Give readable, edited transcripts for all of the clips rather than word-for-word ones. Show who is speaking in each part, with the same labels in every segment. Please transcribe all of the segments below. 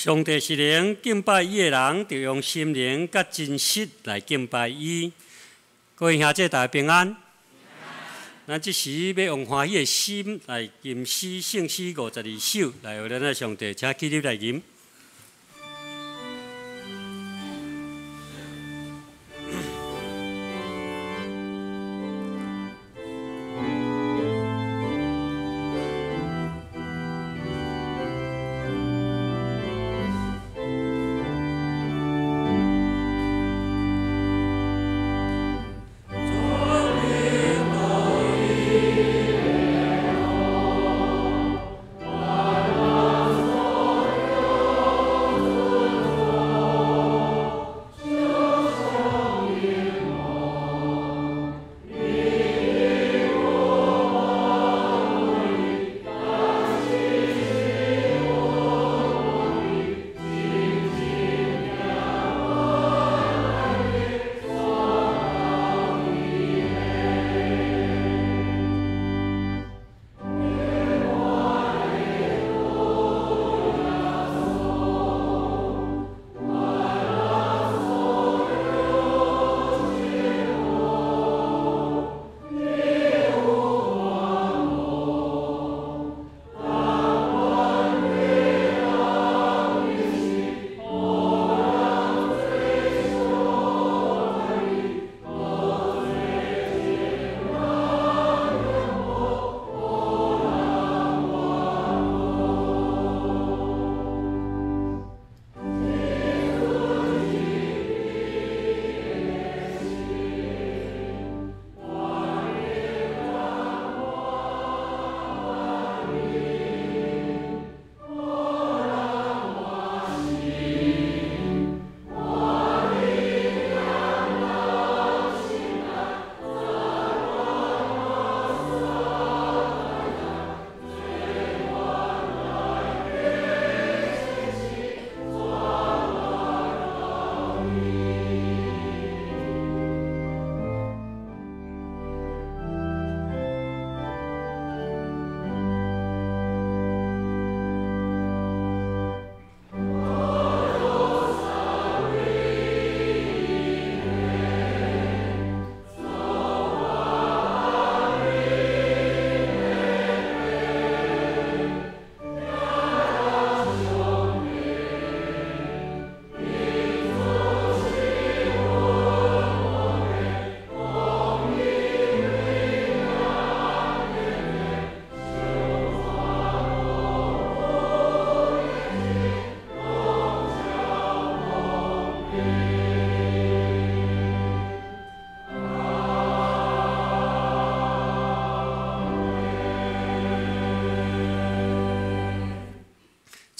Speaker 1: 上帝是靈，敬拜伊的人，著用心靈佮真實來敬拜伊。各位兄弟大家平安。咱這時欲用歡喜的心來吟詩聖詩52首，來予咱的上帝，請起立來吟。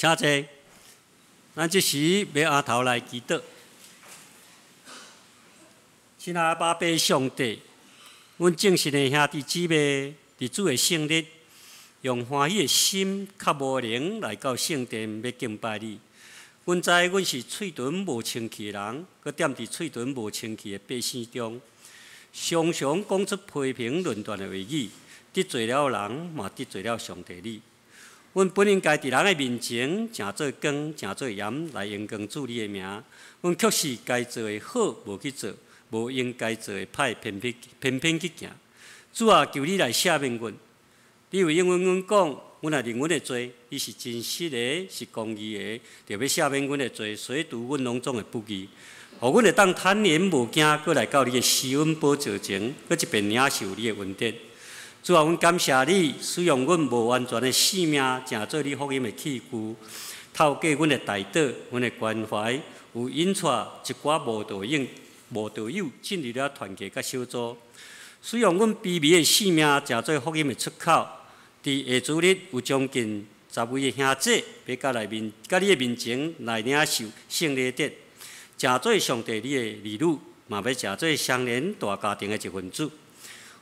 Speaker 1: 請坐，咱這時欲阿頭來祈禱。親愛的阿爸上帝，阮眾信的兄弟姊妹，佇主的聖日，用歡喜的心、較無靈來到聖殿，欲敬拜你。阮知阮是喙唇無清氣的人，閣踮佇喙唇無清氣的百姓中，常常講出批評論斷的話語，得罪了人，嘛得罪了上帝你。阮本應該佇人的面前，成做光，成做鹽，來榮光主你的名。阮卻是該做的好無去做，無應該做的歹，偏偏偏偏去行。主啊，求你來赦免阮。你有應允阮講，阮若認阮的罪，你是真實的，是公義的，著欲赦免阮的罪，洗除阮攏總的不義。予阮會當坦然無驚，閣來到你的施恩寶座前，閣一遍領受你的恩典。主啊，阮感謝你使用阮無完全的性命，成做你福音的器具。透過阮的代禱、阮的關懷，有引帶一寡無道友、無道友進入了團契佮小組。使用阮卑微的性命，成做福音的出口。佇下主日有將近10位的兄弟，欲佮來面、佮你的面前來領受聖禮典，成做上帝你的兒女，嘛欲成做相連大家庭的一份子。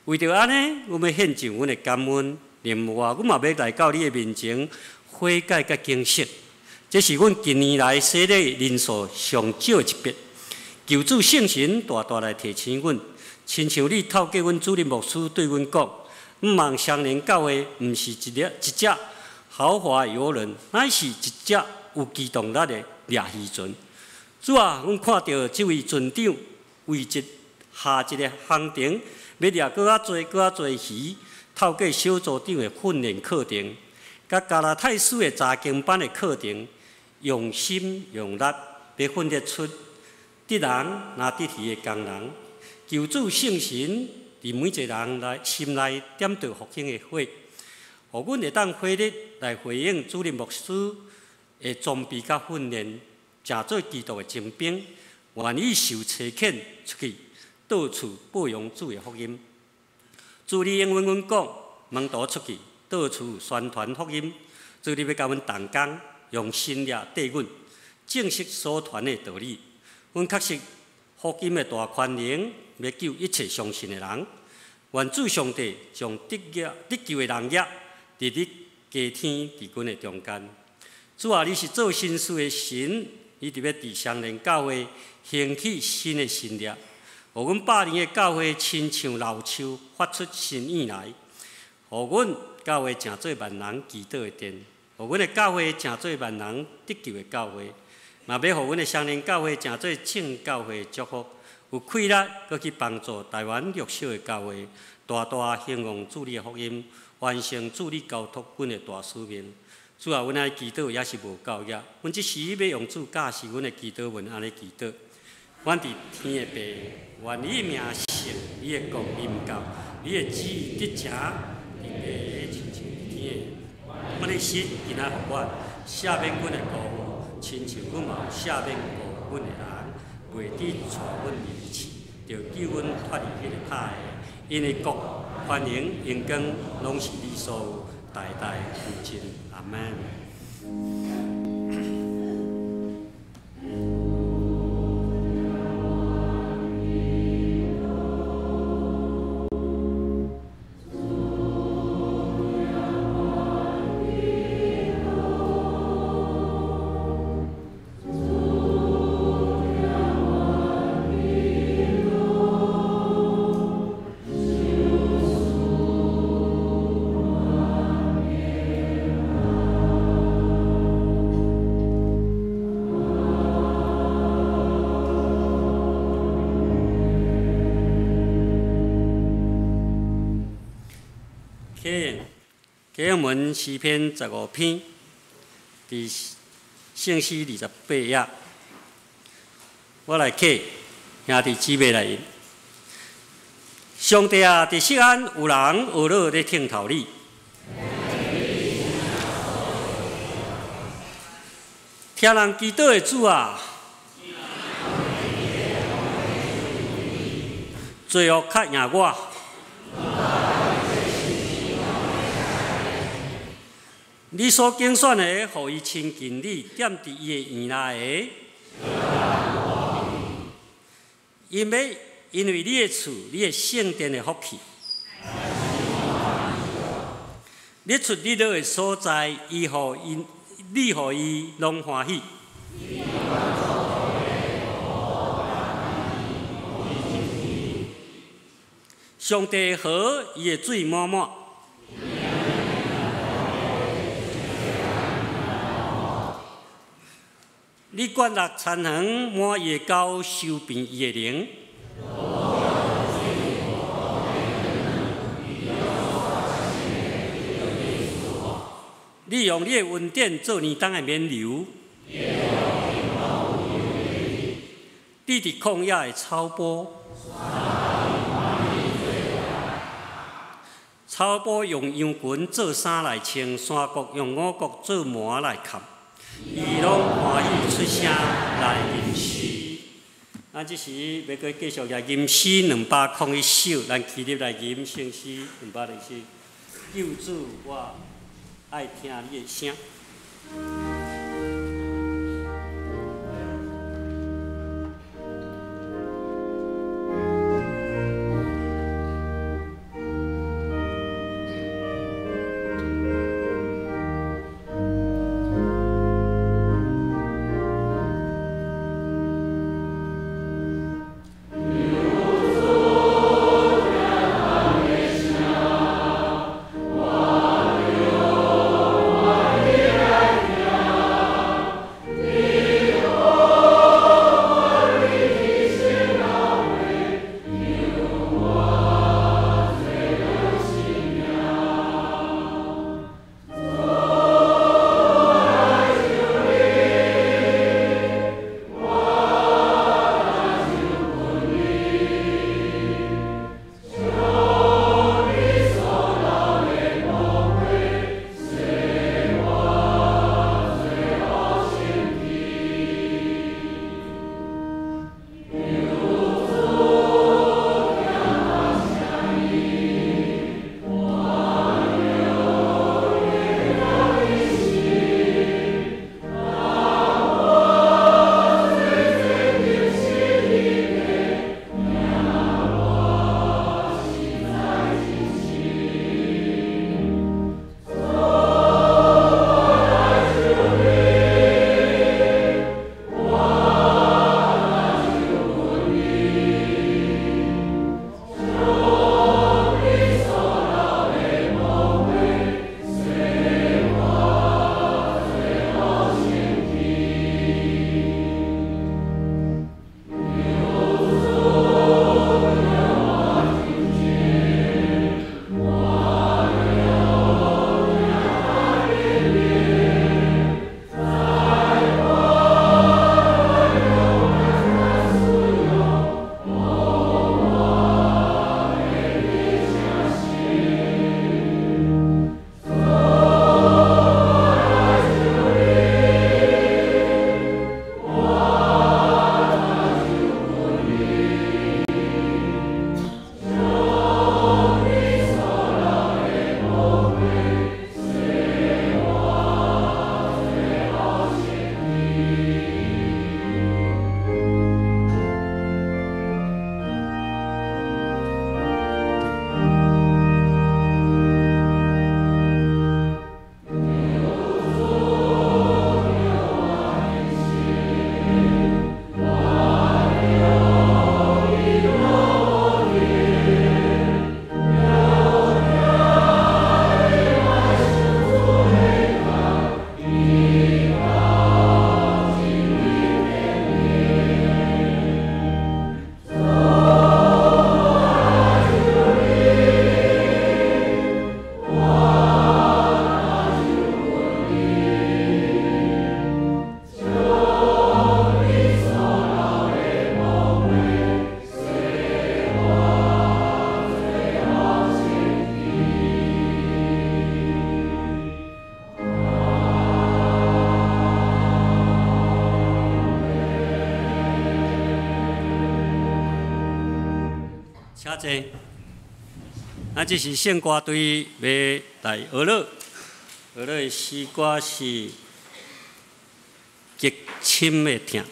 Speaker 1: 為著按呢，阮欲獻上阮的感恩。另外，阮嘛欲來到你的面前悔改佮警醒。這是阮近年來洗禮人數上少的一筆。求主聖神大大來提醒阮，親像你透過阮主任牧師對阮講，毋望雙連教會毋是一粒一隻豪華遊輪，乃是一隻有機動力的掠魚船。主啊，阮看著這位船長為一下一个航程，欲掠閣較濟、閣較濟魚，透過小組長的訓練課程，佮加拉太書的查經班的課程，用心用力，欲訓練出得人若得魚的工人。求主聖神佇每一个人內心內點著復興的火，予阮會當火力來回應主任牧師的裝備佮訓練，成做基督的精兵，願意受差遣出去，到處報揚主的福音。主你應允阮講，門徒出去，到處宣傳福音。主你欲佮阮同工，用神力綴阮，證實所傳的道理。阮確實福音的大權能，欲救一切相信的人。願主上帝將得救的人額，佇你家天佇阮的中間。主啊，你是做新事的神，你特欲佇雙連教會興起新的神力，予阮百年的教會親像老樹發出新葉來，予阮教會成做萬人祈禱的殿，予阮的教會成做萬人得救的教會，嘛欲予阮的雙連教會成做眾教會的祝福，有氣力閣去幫助台灣弱小的教會，大大興旺主你的福音，完成主你交託阮的大使命。主啊，阮愛祈禱也是無夠額，阮這時欲用主教示阮的祈禱文按呢祈禱。阮佇天的父，願你名聖，你的國臨到，你的旨意得成，佇地親像佇天的。阮的食今仔予阮，赦免阮的過誤，親像阮嘛有赦免過阮的人，袂致帶阮入試，著救阮脫離彼个歹的。因為國、權能、榮光，攏是你所有，代代無盡。阿門。啟文詩篇15篇，佇聖詩28頁，我來啟兄弟姊妹來應。上帝啊，佇錫安有人懊惱咧聽候你，聽人祈禱的主啊，罪惡較贏我。你所揀選的，予伊親近你，踮佇伊的院內的，因為你的厝，你的聖殿的福氣，日出日落的所在，伊予伊，你予伊攏歡喜。上帝河，伊的水滿滿。你灌落田園，滿伊的溝，收平伊的靈。你用你的恩典做年冬的冕旒。你佇曠野的草坡，草坡用羊群做衫來穿，山谷用五穀做縵來崁。伊攏歡喜出聲來吟詩。咱這時欲閣繼續來吟詩201首，咱起立來吟聖詩201首。救主，我愛聽你的聲。
Speaker 2: 我
Speaker 1: 請坐。咱這是聖歌隊欲來學樂，學樂的詩歌是極深的疼。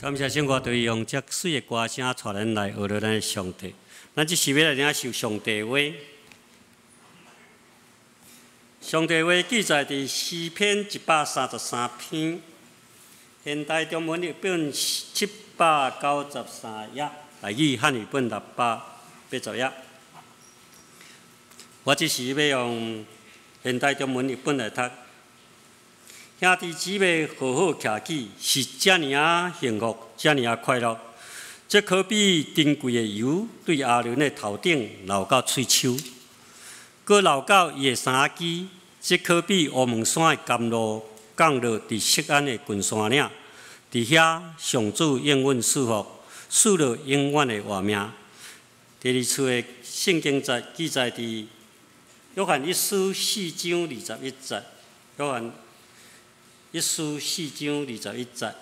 Speaker 1: 感謝聖歌隊用這媠的歌聲帶咱來學著咱的上帝。咱這時欲來領受上帝話。上帝話記載佇詩篇133篇，現代中文譯本793頁，台語漢語本680頁。我這時欲用現代中文譯本來讀。兄弟姊妹和好徛起，是遮爾仔幸福，遮爾仔快樂。這可比珍貴的油對亞倫的頭頂流到喙鬚，閣流到伊的衫仔枝。這可比烏蒙山的甘露降落佇錫安的群山嶺。佇遐，上主應允賜福，賜落永遠的活命。第二處的聖經節記載佇約翰一書4章21節，約翰一書4章21節，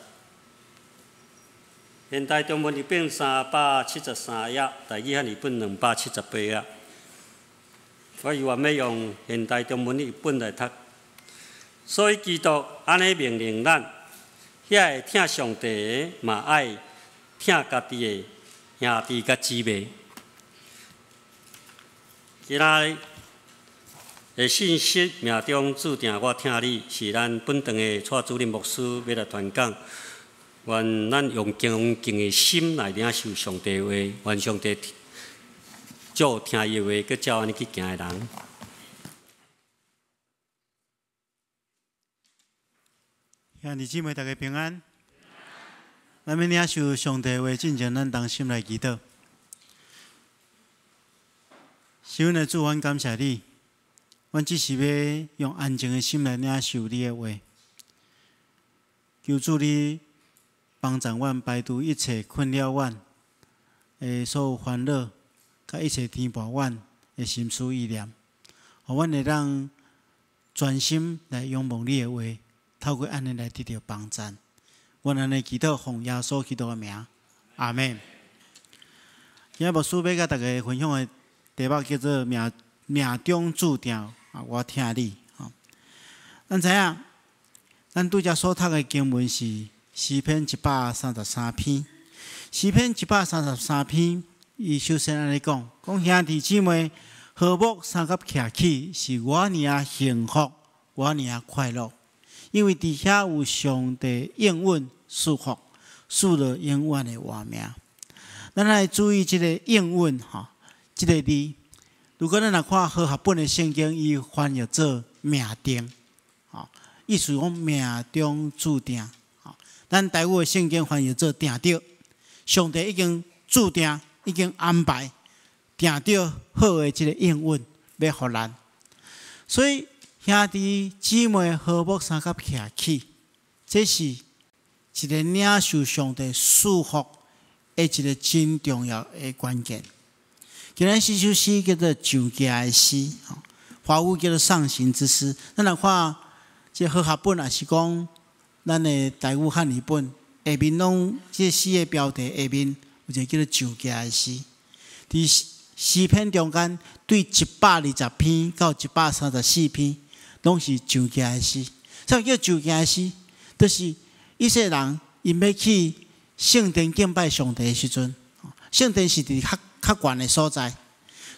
Speaker 1: 現代中文譯本373頁，台語漢語本278頁。我猶原欲用現代中文譯本來讀。所以基督按呢命令咱，遐會疼上帝的，嘛愛疼家己的兄弟佮姊妹。今仔日的信息命中注定我疼你，是咱本堂的蔡主任牧師欲來傳講。願咱用恭敬的心來領受上帝話，願上帝祝聽伊的話，閣照按呢去行的人。
Speaker 2: 兄弟姊妹，大家平安。咱欲領受上帝話進前，咱同心來祈禱。是阮的主，阮感謝你。阮只是欲用安靜的心來領受你的話，求主你幫助阮排除一切困擾阮的所有煩惱，佮一切牽絆阮的心思意念，予阮會當專心來仰望你的話，透過按呢來得著幫贊。阮按呢祈禱，奉耶穌基督的名，阿門。今仔牧師欲佮大家分享的題目叫做命命中注定啊！我疼你。吼，咱知影，咱拄才所讀的經文是詩篇133篇。詩篇一百三十三篇，伊首先按呢講，講兄弟姊妹和睦相佮徛起，是偌爾仔幸福，偌爾仔快樂，因為佇遐有上帝應允賜福，賜予永遠的活命。咱來注意這個應允吼，這個字。如果咱若看和合本的聖經，伊翻譯做命定，吼，意思講命中注定。吼，咱台語的聖經翻譯做定著，上帝已經注定，已經安排，定著好的這個應允欲予咱。所以兄弟姊妹和睦相佮徛起，這是一個領受上帝祝福的一個真重要的關鍵。今仔這首詩叫做上行的詩，華語叫做上行之詩。咱來看這和合本，抑是講咱的台語漢語本下面攏這詩的標題下面有一個叫做上行的詩。佇詩篇中間，對120篇到134篇，攏是上行的詩。啥叫上行的詩？就是以色列人𪜶欲去聖殿敬拜上帝的時陣，聖殿是佇較較懸的所在，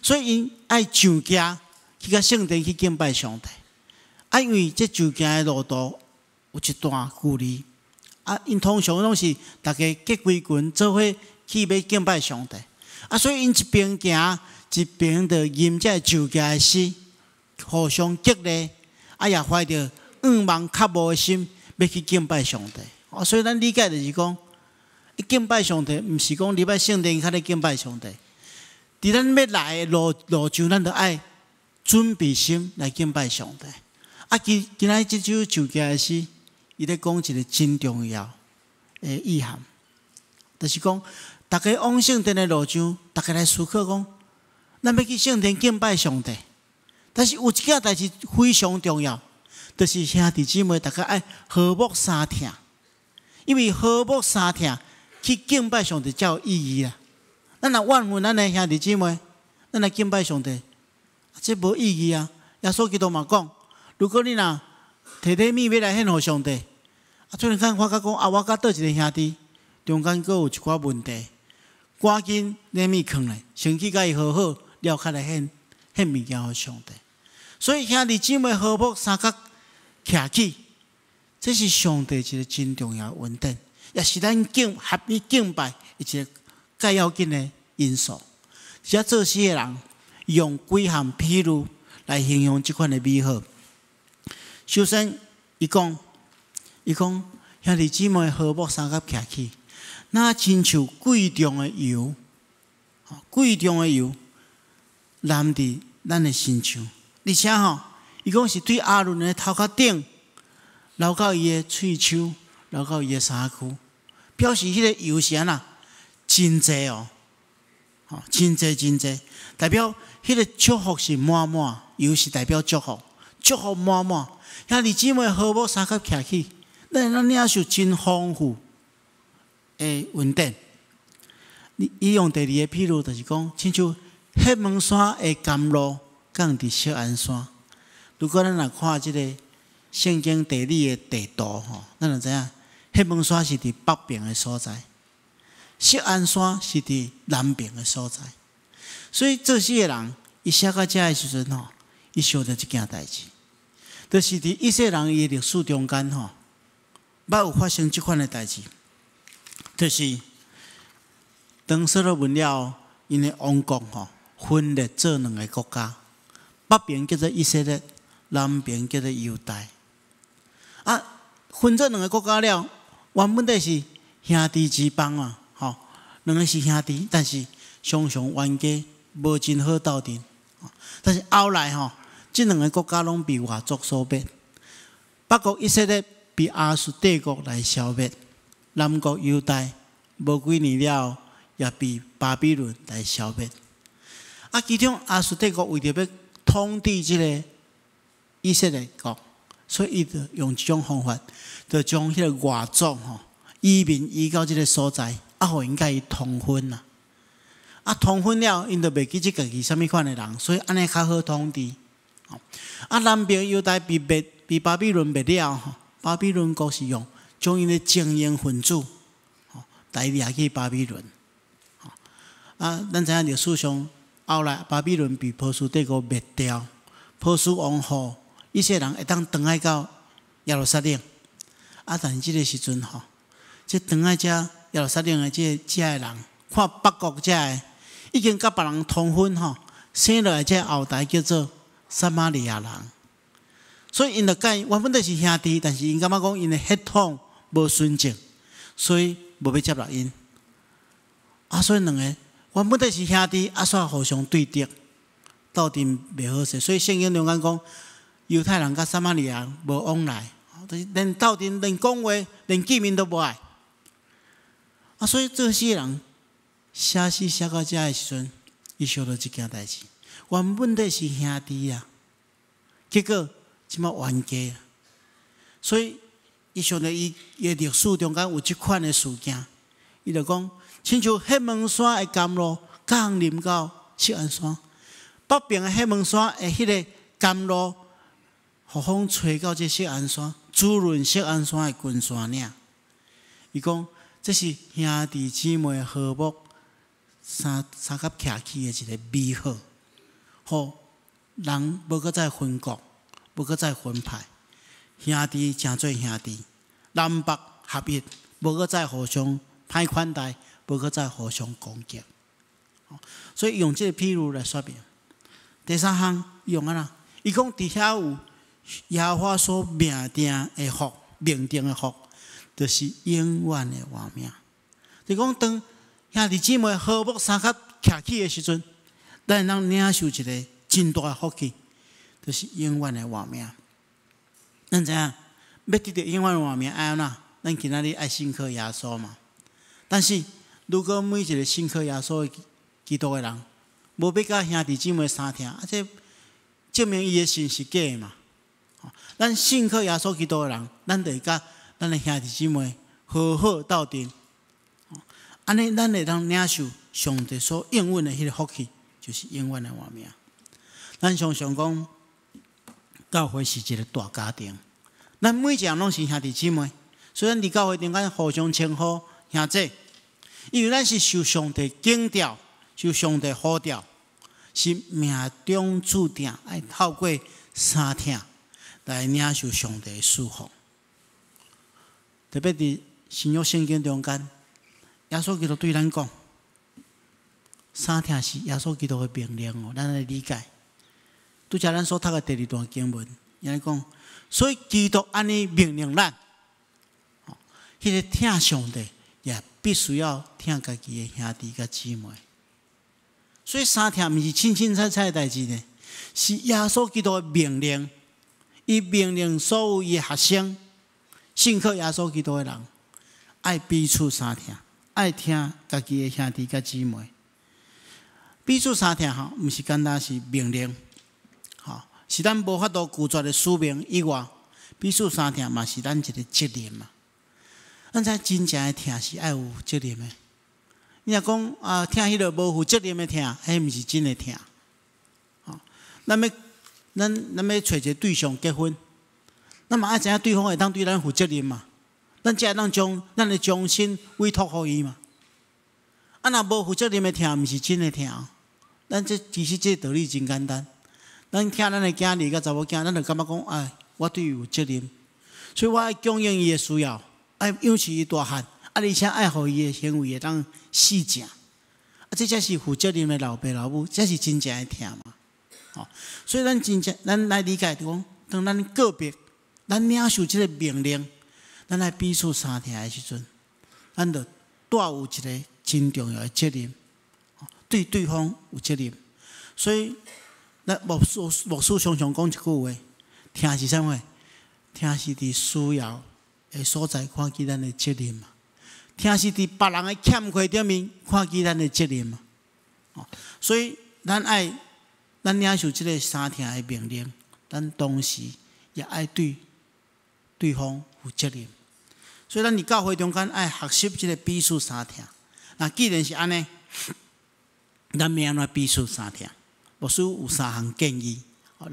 Speaker 2: 所以𪜶愛上行去到聖殿去敬拜上帝。啊，因為這上行的路途有一段距離，啊，𪜶通常攏是逐家結規群做伙去欲敬拜上帝。啊，所以𪜶一邊行一邊就吟這個上行的詩，互相激勵，啊，也懷著向望渴慕的心，欲去敬拜上帝。哦，所以咱理解就是講，敬拜上帝，毋是講入來聖殿才咧敬拜上帝。佇咱欲來的路路上，咱就愛準備心來敬拜上帝。啊，今今仔這首上行的詩，伊咧講一個真重要的意涵，就是講，逐家往聖殿的路上，逐家來思考講，咱欲去聖殿敬拜上帝。但是有一件代誌非常重要，就是兄弟姊妹逐家愛和睦相疼，因為和睦相疼去敬拜上帝才有意義啦。咱若怨恨咱的兄弟姊妹，咱來敬拜上帝，這無意義啊！耶穌基督嘛講，如果你若提禮物欲來獻予上帝，啊，突然間發覺講啊，我佮佗一个兄弟中間閣有一寡問題，趕緊禮物囥咧，先去佮伊和好，了較來獻獻物件予上帝。所以兄弟姊妹和睦相佮徛起，這是上帝一個真重要的恩典，也是咱敬合一敬拜一個蓋要緊的因素。這作詩的人用幾項譬喻來形容這款的美好。首先，伊講，伊講兄弟姊妹和睦相佮徛起，若親像貴重的油，貴重的油淋佇咱的身上，而且吼，伊講是對亞倫的頭殼頂，流到伊的喙鬚，流到伊的衫褲，表示彼个油是按怎真濟哦，吼，真濟真濟，代表彼个祝福是滿滿，油是代表祝福，祝福滿滿。兄弟姊妹和睦相佮徛起，咱會當領受真豐富的恩典。伊用第二個譬喻，就是講，親像黑門山的甘露降佇錫安山。如果咱若看這個聖經地理的地圖吼，咱就知影黑門山是佇北邊的所在，錫安山是佇南邊的所在。所以作詩的人，伊寫到遮的時陣吼，伊想著一件代誌，就是佇以色列人伊的歷史中間吼，捌有發生這款的代誌，就是當所羅門了，𪜶的王國吼分裂做兩个國家，北邊叫做以色列，南邊叫做猶大。啊，分做兩个國家了，原本底是兄弟之邦啊，吼，兩个是兄弟，但是常常冤家無真好鬥陣。但是後來吼，這兩个國家攏被外族所滅，北國以色列被亞述帝國來消滅，南國猶大無幾年了後，也被巴比倫來消滅。啊，其中亞述帝國為著欲統治這个以色列國，所以伊就用這種方法，就將彼个外族吼移民移到這个所在，啊，予𪜶佮伊通婚啦。啊，通婚了，𪜶就袂記得家己啥物款的人，所以按呢較好統治。啊，南邊猶大被滅，被巴比倫滅了吼，巴比倫國是用將𪜶的精英分子吼來掠去巴比倫。啊，咱知影歷史上後來巴比倫被波斯帝國滅掉，波斯王予以色列人會當轉來到耶路撒冷。啊，但是這个時陣吼，這轉來遮耶路撒冷的這遮的人，看北國遮的已經佮別人通婚吼，生落來這後代叫做撒瑪利亞人，所以𪜶就佮原本都是兄弟，但是𪜶感覺講𪜶的血統無純正，所以無欲接納𪜶。啊，所以兩個原本都是兄弟，啊，煞互相對敵，鬥陣袂好勢。所以聖經中間講，猶太人佮撒瑪利亞人無往來，就是連鬥陣、連講話、連見面都無愛。啊，所以這世人寫詩寫到遮的時陣，伊想著一件代誌，原本都是兄弟啊，結果這馬冤家。所以伊想著伊的歷史中間有這款的事件，伊就講，親像黑門山的甘露降臨到錫安山，北邊的黑門山的彼个甘露，予風吹到這錫安山，滋潤錫安山的群山嶺。伊講，這是兄弟姊妹和睦相佮徛起的一个美好，予人無閣再分國，無閣再分派，兄弟成做兄弟，南北合一，無閣再互相歹款待，無閣再互相攻擊。所以用這个譬喻來說明。第三項用按怎？伊講佇遐有耶和華所命定的福，命定的福，就是永遠的活命。就講當兄弟姊妹和睦相佮徛起的時陣，咱會當領受一个真大的福氣，就是永遠的活命。咱知影欲得著永遠的活命愛按怎？咱今仔日愛信靠耶穌嘛。但是如果每一个信靠耶穌基督的人，無欲佮兄弟姊妹相疼，啊，這證明伊的信是假的嘛。咱信靠耶穌基督的人，咱就會佮咱的兄弟姊妹和好鬥陣。按呢，咱會當領受上帝所應允的彼个福氣，就是永遠的活命。咱常常講，教會是一个大家庭，咱每一个人攏是兄弟姊妹，所以咱佇教會中間互相稱呼兄姐，因為咱是受上帝揀召、受上帝呼召，是命中注定愛透過相疼來領受上帝的祝福。特別佇新約聖經中間，耶穌基督對咱講，相疼是耶穌基督的命令哦，咱來理解。拄才咱所讀的第二段經文，伊按呢講，所以基督按呢命令咱，彼个疼上帝也必須要疼家己的兄弟佮姊妹。所以相疼毋是凊凊彩彩的代誌呢，是耶穌基督的命令。伊命令所有伊的學生，信靠耶穌基督的人，愛彼此相疼，愛疼家己的兄弟佮姊妹。彼此相疼吼，毋是簡單是命令，吼，是咱無法度拒絕的使命以外，彼此相疼嘛是咱一个責任嘛。咱知真正的疼是愛有責任的。你若講啊，疼彼个無負責任的疼，彼毋是真的疼。吼，咱欲揣一个對象結婚，咱嘛愛知影對方會當對咱負責任嘛，咱才會當將咱的終身委託予伊嘛。啊，若無負責任的疼，毋是真的疼。咱這其實這道理真簡單。咱疼咱的囝兒佮查某囝，咱就感覺講，哎，我對伊有責任，所以我愛供應伊的需要，愛養育伊大漢，啊，而且愛予伊的行為會當四正。啊，這才是負責任的老爸老母，這是真正的疼嘛。吼，所以咱真正咱來理解，就講，當咱個別，咱領受這个命令，咱來彼此相疼的時陣，咱就帶有一个真重要的責任，對對方有責任。所以，咱牧師常常講一句話：疼是啥物？疼是佇需要的所在看見咱的責任嘛。疼是佇別人的欠缺頂面看見咱的責任嘛。所以，咱愛咱領受這个相疼的命令，咱同時也愛對對方負責任。所以咱佇教會中間愛學習這个彼此相疼。那既然是按呢，咱欲按怎彼此相疼？牧師有三項建議，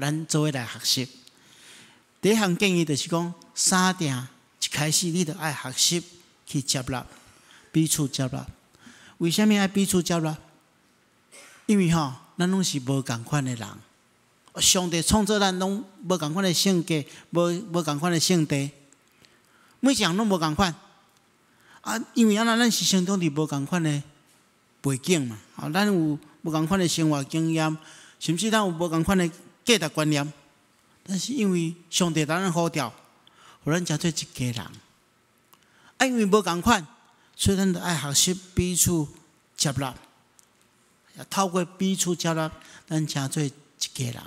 Speaker 2: 咱做伙來學習。第一項建議就是講，相疼一開始你就愛學習去接納，彼此接納。為啥物愛彼此接納？因為吼，咱攏是無仝款的人。上帝創造咱攏無仝款的性格，無仝款的性地，每一項攏無仝款。啊，因為按呢，咱是生長佇無仝款的背景嘛，啊，咱有無仝款的生活經驗，甚至咱有無仝款的價值觀念。但是因為上帝共咱呼召，予咱成做一家人。啊，因為無仝款，所以咱著愛學習彼此接納，透過彼此接納，咱成做一家人。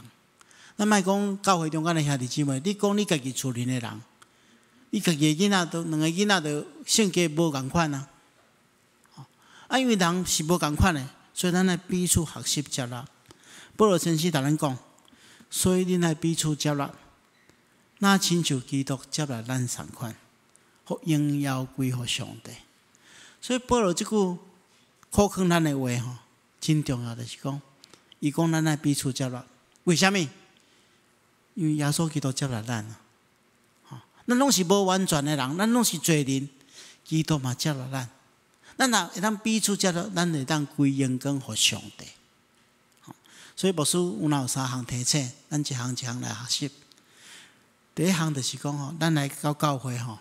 Speaker 2: 咱莫講教會中間的兄弟姊妹，你講你家己厝裡的人，你家己的囡仔都兩個囡仔都性格無仝款啊。啊，因為人是無仝款的，所以咱愛彼此學習接納。保羅先生共咱講，所以恁愛彼此接納，若親像基督接納咱仝款，予榮耀歸予上帝。所以保羅這句苦勸咱的話吼，真重要，就是講，伊講咱愛彼此接納，為啥物？因為耶穌基督接納咱啊！咱攏是無完全的人，咱攏是罪人，基督嘛接納咱。咱若會當彼此接納，咱會當歸榮光予上帝。所以牧師有若有三項提醒，咱一項一項來學習。第一項就是講吼，咱來到教會吼，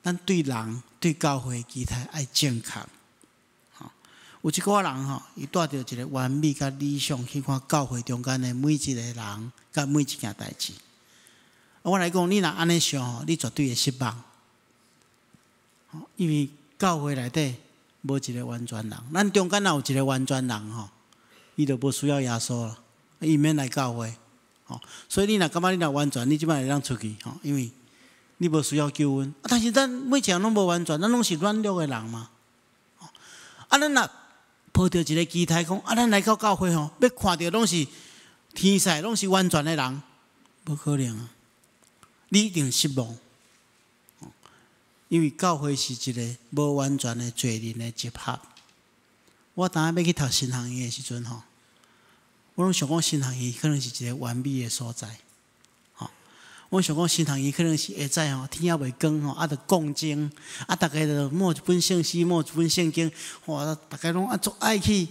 Speaker 2: 咱對人對教會期待愛正確。有一寡人吼，伊帶著一个完美佮理想去看教會中間的每一个人佮每一件代誌。我來講，你若按呢想吼，你絕對會失望。因為教會內底無一个完全人，咱中間若有一个完全人吼，伊就無需要耶穌了，伊毋免來教會。所以你若感覺你若完全，你這擺會當出去吼，因為你無需要救恩。但是咱每一個人攏無完全，咱攏是軟弱的人嘛。啊，咱若抱著一个期待講，啊，咱來到教會吼，欲看著攏是天使，攏是完全的人，無可能啊！你一定失望，因為教會是一个無完全的罪人的集合。我當下欲去讀神學院的時陣吼，我攏想講神學院可能是一个完美的所在。吼，我想講神學院可能是下早吼，天猶未光吼，啊，就講經，啊，逐家就摸一本聖詩，摸一本聖經，哇，逐家攏啊足愛去，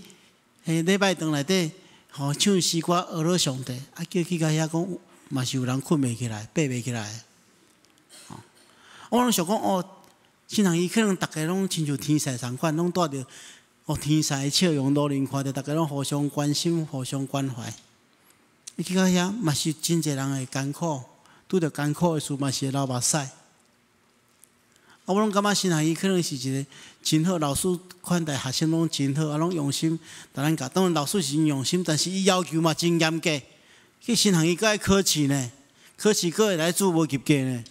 Speaker 2: 彼禮拜堂內底吼唱詩歌，學樂上帝，啊，叫去到遐講，嘛是有人睏袂起來，爬袂起來。吼，我攏想講哦，神學院可能逐家攏親像天使仝款，攏帶著哦天使的笑容，路面看著逐家攏互相關心、互相關懷。你去到遐嘛是真濟人會艱苦，拄著艱苦的事嘛是會流目屎。啊，我攏感覺神學院可能是一个真好，老師款待學生攏真好，啊，攏用心共咱教。當然老師是用心，但是伊要求嘛真嚴格。去神學院閣愛考試呢，考試閣會來注無及格呢。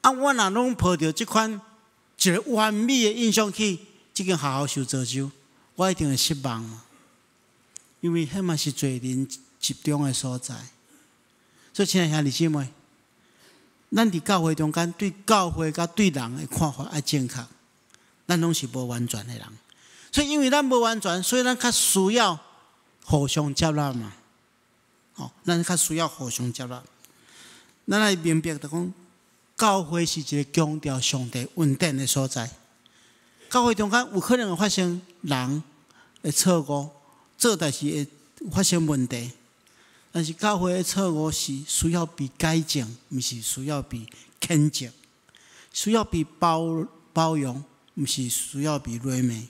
Speaker 2: 啊，我若攏抱著這款一个完美的印象去這間學校受造就，我一定會失望嘛。因為彼嘛是罪人集中的所在。所以，親愛兄弟姊妹，咱佇教會中間對教會佮對人的看法愛正確。咱攏是無完全的人，所以因為咱無完全，所以咱較需要互相接納嘛。哦，咱較需要互相接納。咱愛明白就講，教會是一个強調上帝恩典的所在。教會中間有可能會發生人的錯誤，做代誌會發生問題。但是教會的錯誤是需要被改正，毋是需要被譴責；需要被包容，毋是需要被責罵。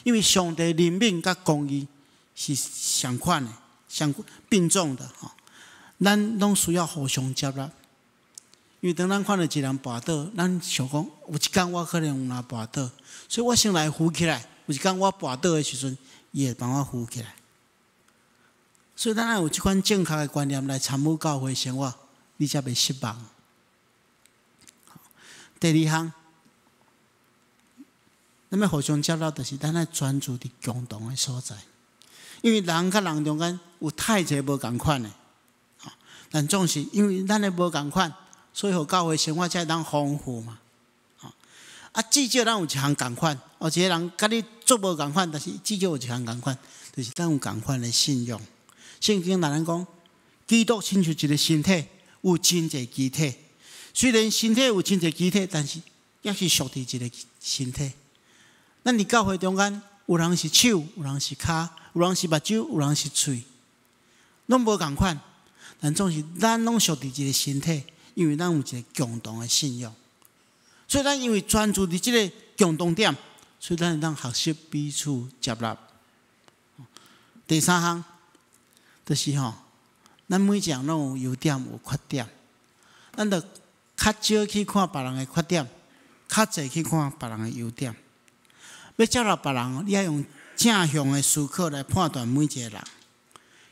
Speaker 2: 因為上帝憐憫佮公義是相款的、相並重的吼。咱攏需要互相接納。因為當咱看著一個人跋倒，咱想講有一工我可能有若跋倒，所以我先來扶起來。有一工我跋倒的時陣，伊會幫我扶起來。所以咱愛有這款正確的觀念來參與教會生活，你才袂失望。第二項，咱欲互相接納，就是咱愛專注佇共同的所在。因為人佮人中間有太濟無仝款的，但總是因為咱的無仝款，所以予教會生活才會當豐富嘛。啊，至少咱有一項仝款，哦，一個人佮你足無仝款，但是至少有一項仝款，就是咱有仝款的信仰。聖經若咱講，基督親像一個身體，有真濟肢體。雖然身體有真濟肢體，但是也是屬佇一個身體。咱佇教會中間，有人是手，有人是跤，有人是目睭，有人是喙，攏無仝款。但總是咱攏屬佇一個身體，因為咱有一個共同的信仰。所以咱因為專注佇這個共同點，所以咱會當學習彼此接納。第三項就是吼，咱每一個人攏有優點有缺點，咱著較少去看別人的缺點，較濟去看別人的優點。欲接納別人，你愛用正向的思考來判斷每一個人，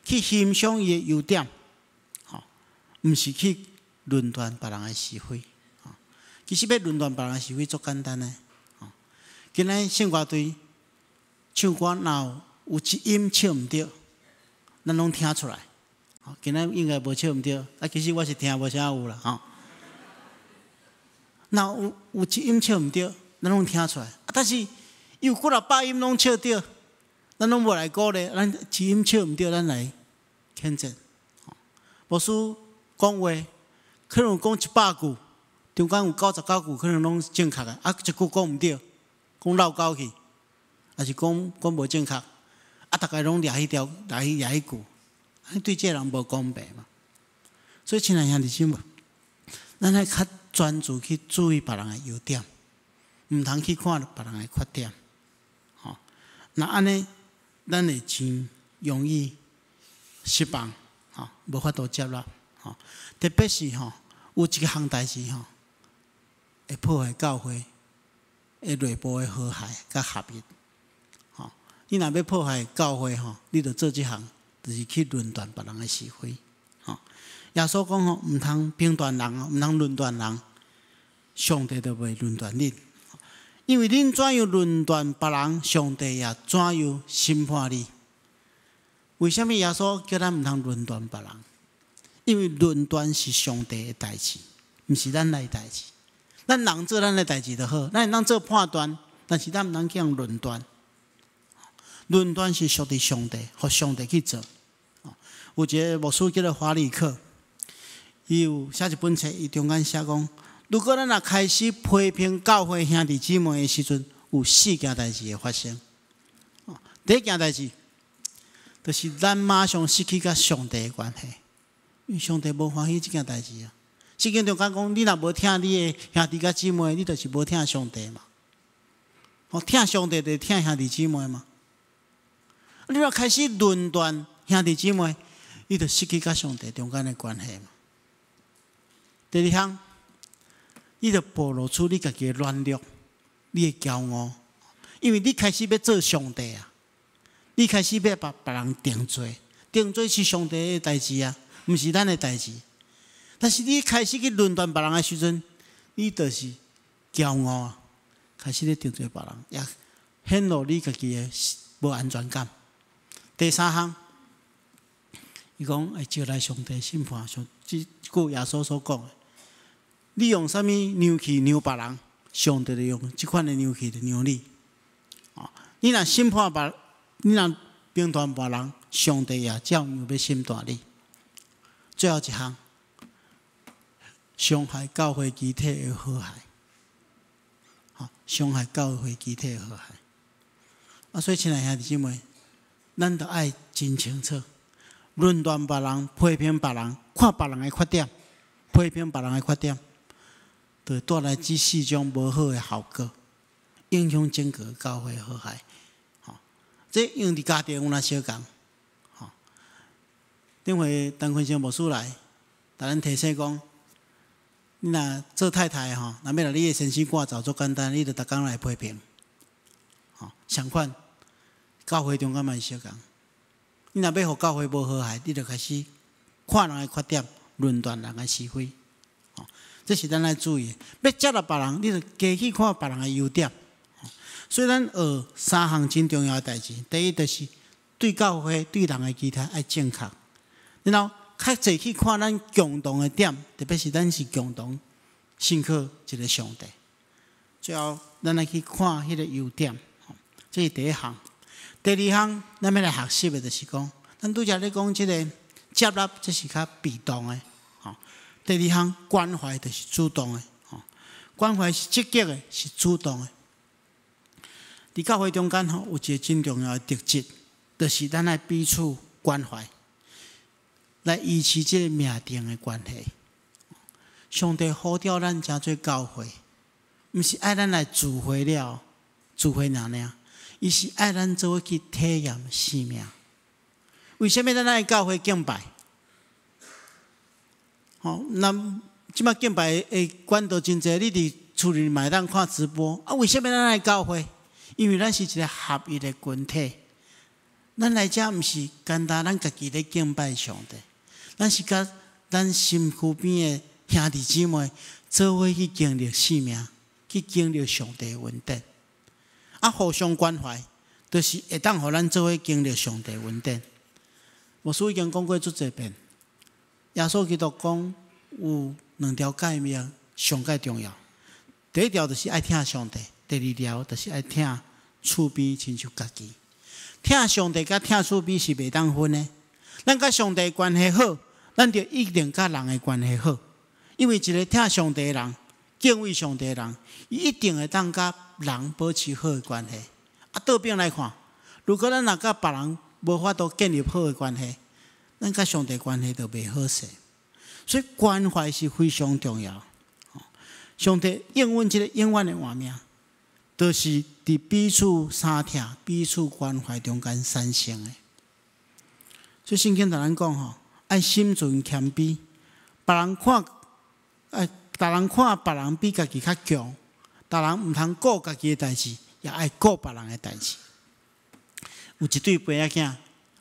Speaker 2: 去欣賞伊的優點，吼，毋是去論斷別人的是非。其實欲論斷別人的是非足簡單的。今仔聖歌隊唱歌，若有一音唱毋對，咱攏聽出來。今仔應該無唱毋對，啊，其實我是聽無啥有啦，吼。若有一音唱毋對，咱攏聽出來。啊，但是有幾若百音攏唱對，咱攏無來鼓勵，咱一音唱毋對，咱來譴責。牧師講話，可能講100句，中間有99句可能攏正確的，啊，一句講毋對，講落溝去，抑是講講無正確，啊，逐家攏掠彼條，掠彼句，對這个人無公平嘛。所以，親愛兄弟姊妹，咱愛較專注去注意別人的優點，毋通去看別人的缺點。吼，若按呢，咱會真容易失望，吼，無法度接納，吼。特別是吼，有一項代誌吼，會破壞教會的內部的和諧佮合一。吼，你若欲破壞教會吼，你著做這項，就是去論斷別人的是非。吼，耶穌講吼，毋通評斷人，毋通論斷人，上帝就袂論斷恁。因為恁怎樣論斷別人，上帝也怎樣審判你。為啥物耶穌叫咱毋通論斷別人？因為論斷是上帝的代誌，毋是咱的代誌。咱人做咱的代誌就好，咱會當做判斷，但是咱毋通去予人論斷。論斷是屬佇上帝，予上帝去做。有一個牧師叫做華理克，伊有寫一本冊，伊中間寫講，如果咱若開始批評教會兄弟姊妹的時陣，有四件代誌會發生。第一件代誌，就是咱馬上失去佮上帝的關係，因為上帝無歡喜這件代誌啊。聖經中間講，你若無疼你的兄弟佮姊妹，你就是無疼上帝嘛。哦，疼上帝就疼兄弟姊妹嘛。你若開始論斷兄弟姊妹，你就失去佮上帝中間的關係嘛。第二項，你就暴露出你家己的軟弱，你的驕傲，因為你開始欲做上帝啊，你開始欲共別人定罪，定罪是上帝的代誌啊，毋是咱的代誌。但是你開始去論斷別人的時陣，你就是驕傲啊，開始咧定罪別人，也顯露你家己的無安全感。第三項，伊講會招來上帝審判，像這句耶穌所講的，你用啥物量器量別人，上帝就用這款的量器來量你。你若審判別，你若評斷別人，上帝也照樣欲審斷你。最後一項，傷害教會肢體的和諧，傷害教會肢體的和諧。啊，所以親愛兄弟姊妹，咱著愛真清楚，論斷別人、批評別人、看別人的缺點、批評別人的缺點，就會帶來這四種無好的後果，影響整個教會和諧。吼，這用佇家庭有哪相仝？吼，頂回陳坤生牧師來，共咱提醒講，你若做太太吼，若欲共你的先生趕走，足簡單，你著逐工來批評。吼，相款，教會中間嘛是相仝。你若欲予教會無和諧，你著開始看人的缺點，論斷人的是非。吼，這是咱愛注意的。欲接納別人，你著加去看別人的優點。所以咱學三項真重要的代誌。第一，就是對教會對人的期待愛正確，然後較濟去看咱共同的點，特別是咱是共同信靠一个上帝。最後，咱來去看彼个優點，這是第一項。第二項，咱欲來學習的就是講，咱拄才咧講這个接納，這是較被動的，吼。第二項關懷就是主動的，吼。關懷是積極的，是主動的。佇教會中間吼，有一个真重要的特質，就是咱愛彼此關懷，來維持這个命定的關係。上帝呼召咱成做教會，毋是愛咱來聚會了，聚會爾爾，伊是愛咱做伙去體驗生命。為啥物咱愛教會敬拜？吼，咱這擺敬拜的管道真濟，你佇厝裡嘛會當看直播。啊，為啥物咱愛教會？因為咱是一个合一的群體。咱來遮毋是干焦咱家己咧敬拜上帝，咱是佮咱身軀邊的兄弟姊妹做伙去經歷生命，去經歷上帝的恩典。啊，互相關懷，就是會當予咱做伙經歷上帝恩典。牧師已經講過足濟遍，耶穌基督講有兩條誡命上蓋重要。第一條就是愛疼上帝，第二條就是愛疼厝邊親像家己。疼上帝佮疼厝邊是袂當分的。咱佮上帝關係好，咱就一定佮人的關係好。因為一个疼上帝的人，敬畏上帝的人，伊一定會當佮人保持好的關係。啊，倒轉來看，如果咱若佮別人無法度建立好的關係，咱佮上帝關係就袂好勢。所以關懷是非常重要。上帝應允這个永遠的活命，就是佇彼此相疼、彼此關懷中間產生的。所以聖經同咱講吼，愛心存謙卑，別人看，愛逐人看別人比家己較強，逐人毋通顧家己的代誌，也愛顧別人的代誌。有一對爸仔囝，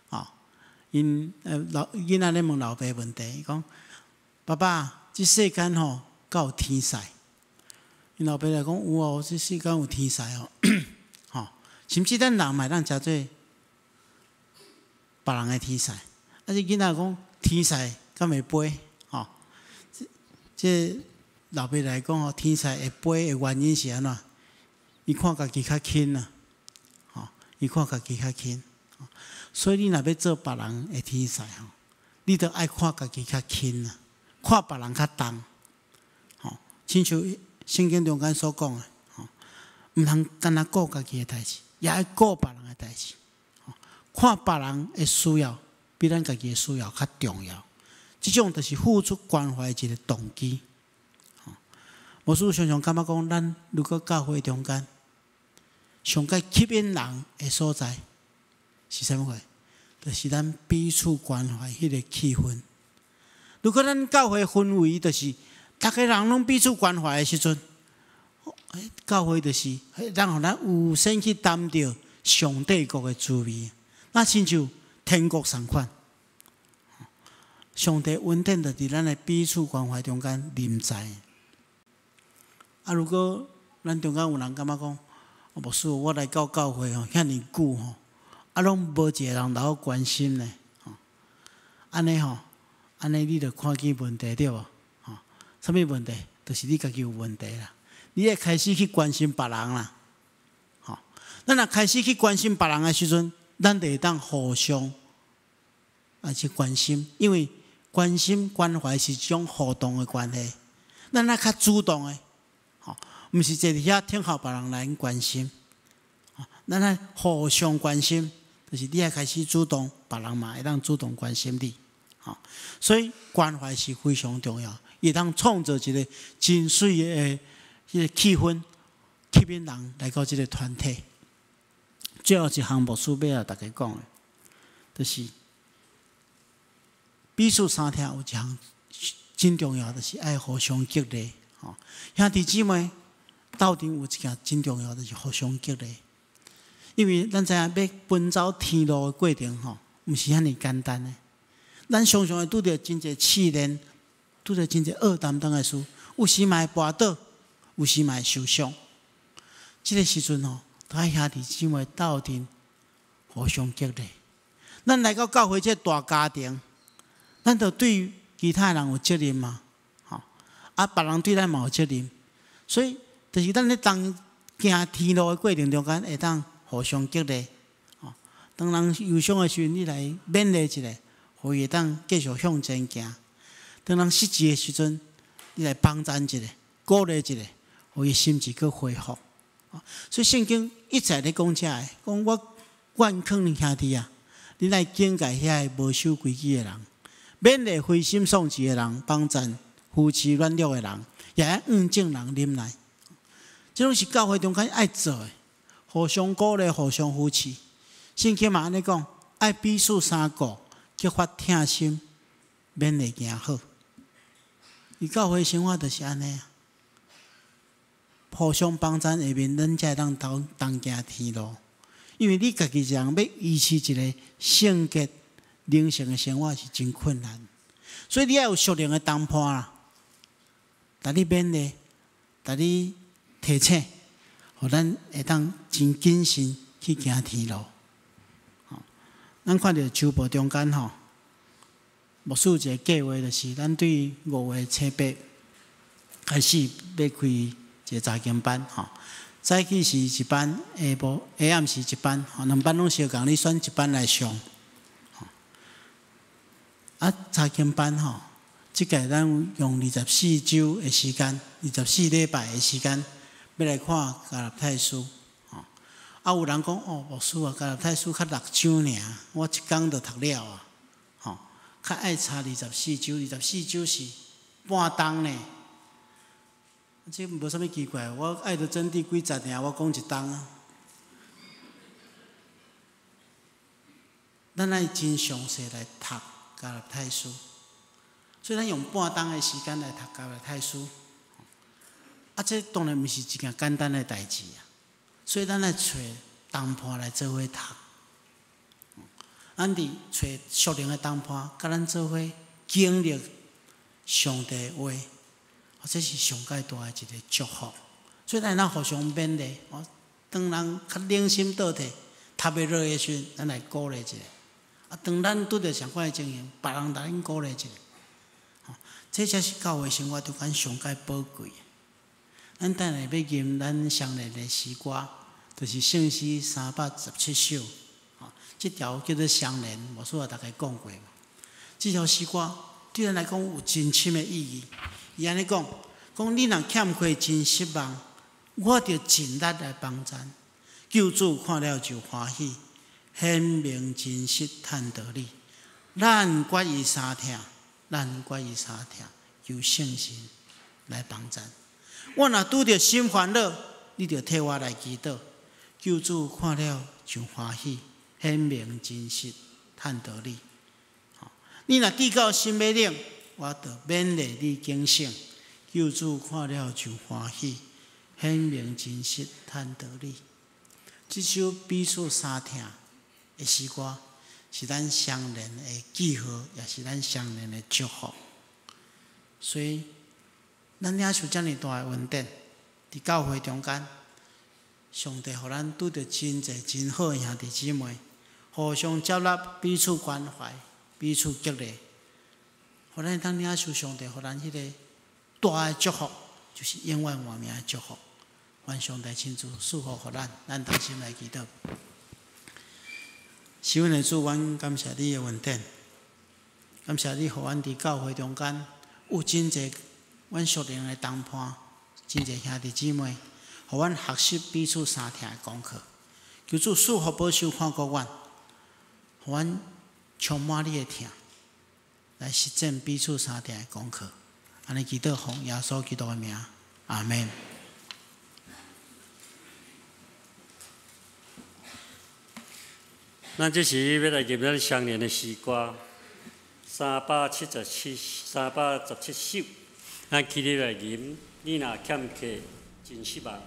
Speaker 2: 吼，𪜶老囡仔咧問老爸問題，伊講：爸爸，這世間吼，敢有天使？𪜶老爸來講有哦，這世間有天使哦，吼，甚至咱人嘛會當成做別人的天使。啊，這囡仔講天使敢會飛？吼，這老爸來講吼，天使會飛的原因是按怎？伊看家己較輕啊，吼，伊看家己較輕。所以你若欲做別人的天使吼，你著愛看家己較輕啊，看別人較重，吼，親像聖經中間所講的，吼，毋通干焦顧家己的代誌，也愛顧別人的代誌。看別人的需要比咱家己的需要較重要，這種就是付出關懷的一个動機。牧師常常感覺講，咱如果教會中間上蓋吸引人的所在是啥物貨？就是咱彼此關懷彼个氣氛。如果咱教會氛圍就是逐个人攏彼此關懷的時陣，教會就是讓予咱有先去擔著上帝國的滋味，那親像天國仝款。上帝恩典就佇咱的彼此關懷中間臨在。啊，如果咱中間有人感覺講，牧師，我來到教會吼，遐爾久吼，啊，攏無一个人來我關心呢，吼，按呢吼，按呢你就看見問題對無？吼，啥物問題？就是你家己有問題啦。你會開始去關心別人啦，吼。咱若開始去關心別人的時陣，咱就會當互相啊去關心，因為關心關懷是一種互動的關係。咱若較主動的，吼，毋是坐佇遐等候別人來關心，咱愛互相關心，就是你愛開始主動，別人嘛會當主動關心你，吼。所以關懷是非常重要，伊會當創造一个真媠的彼个氣氛，吸引人來到這个團體。最後一項牧師欲共大家講的，就是彼此相疼有一項真重要，就是愛互相激勵。吼，兄弟姊妹鬥陣有一件真重要，就是互相激勵。因為咱知影欲奔走天路的過程吼，毋是遐爾簡單的。咱常常會拄著真濟試煉，拄著真濟惡擔當的事，有時嘛會跋倒，有時嘛會受傷。這个時陣吼，著愛兄弟姊妹鬥陣互相激勵。咱來到教會這大家庭，咱就對其他人有責任嘛，吼！啊，別人對咱嘛有責任，所以就是咱咧當行天路的過程中間，會當互相激勵，吼！當人憂傷的時陣，你來勉勵一下，予伊會當繼續向前行；當人失志的時陣，你來幫贊一下，鼓勵一下，予伊心志閣恢復。所以聖經一再咧講這个，講我願勸恁兄弟啊，恁愛警戒遐个無守規矩的人，勉勵灰心喪志的人，幫贊扶持軟弱的人，也愛向眾人忍耐。這攏是教會中間愛做的，互相鼓勵，互相扶持。聖經嘛按呢講，愛彼此相顧，激發疼心，勉勵行好。伊教會生活就是按呢啊，互相幫贊下面，咱才會當同同行天路。因為你家己一人欲維持一个聖潔靈性的生活是真困難，所以你愛有屬靈的同伴啦，共你勉勵，共你提醒，予咱會當真謹慎去行天路。咱看著週報中間吼，牧師有一个計劃，就是咱對5月初8開始欲開一个查經班吼。早起是一班，下晡下暗時一班，吼，兩班攏相仝，你選一班來上。啊，查經班吼，這屆咱用24週的時間，24禮拜的時間，欲來看加拉太書。吼，啊，有人講哦，牧師啊，加拉太書較六章爾，我一工就讀了啊。吼，較愛查24週，二十四週是半冬呢。這無啥物奇怪，我愛的真諦幾十年，我講一冬啊。咱愛真詳細來讀加拉太書，所以咱用半冬的時間來讀加拉太書。啊，這當然毋是一件簡單的代誌啊。所以咱愛揣同伴來做伙讀。咱佇揣屬靈的同伴，佮咱做伙經歷上帝的話。這是上蓋大的一个祝福，所以咱會當互相勉勵。哦，當人較冷心倒退、讀袂落的時陣，咱來鼓勵一下。啊，當咱拄著相款的情形，別人來咱鼓勵一下。吼，這才是教會生活中間上蓋寶貴的。咱等下欲吟咱相連的詩歌，就是聖詩317首。吼，這條叫做相連，牧師也大概講過嘛。這條詩歌對咱來講有真深的意義。伊按呢講，講你若欠缺真失望，我著盡力來幫贊。救主看了就歡喜，顯明真實趁道理。咱決意相疼，咱決意相疼，求聖神來幫贊。我若拄著心煩惱，你著替我來祈禱。救主看了就歡喜，顯明真實趁道理。你若至到心欲冷，我著勉勵你警醒。救主看了就歡喜，顯明真實趁道理。這首彼此相疼的詩歌，是咱相連的記號，也是咱相連的祝福。所以，咱領受遮爾大的恩典，佇教會中間，上帝予咱拄著真濟真好的兄弟姊妹，互相接納，彼此關懷，彼此激勵，予咱會當領受上帝予咱彼个大的祝福，就是永遠活命的祝福。願上帝親自賜福予咱，咱同心來祈禱。是阮的主，阮感謝你的恩典，感謝你予阮佇教會中間有真濟阮屬靈的同伴，真濟兄弟姊妹，予阮學習彼此相疼的功課。求主賜福保守看顧阮，予阮充滿你的疼，來實踐彼此相疼的功課。按呢祈禱，奉耶穌基督的名，阿們。
Speaker 1: 咱這時欲來吟咱相連的詩歌，377，317首，咱起立來吟。你若欠缺，真失望。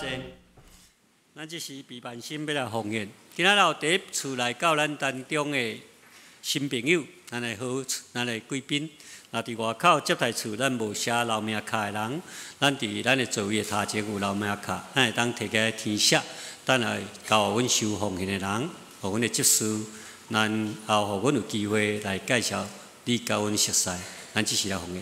Speaker 1: 坐。咱這時備萬心欲來奉獻。今仔日有第一次來到咱當中的新朋友，咱的好，咱的貴賓。若佇外口接待處，咱無寫留名卡的人，咱佇咱的座位的頭前有留名卡，咱會當提起來填寫，等下交予阮收奉獻的人，予阮的執事，咱後予阮有機會來介紹你佮阮熟似。咱這時來奉獻。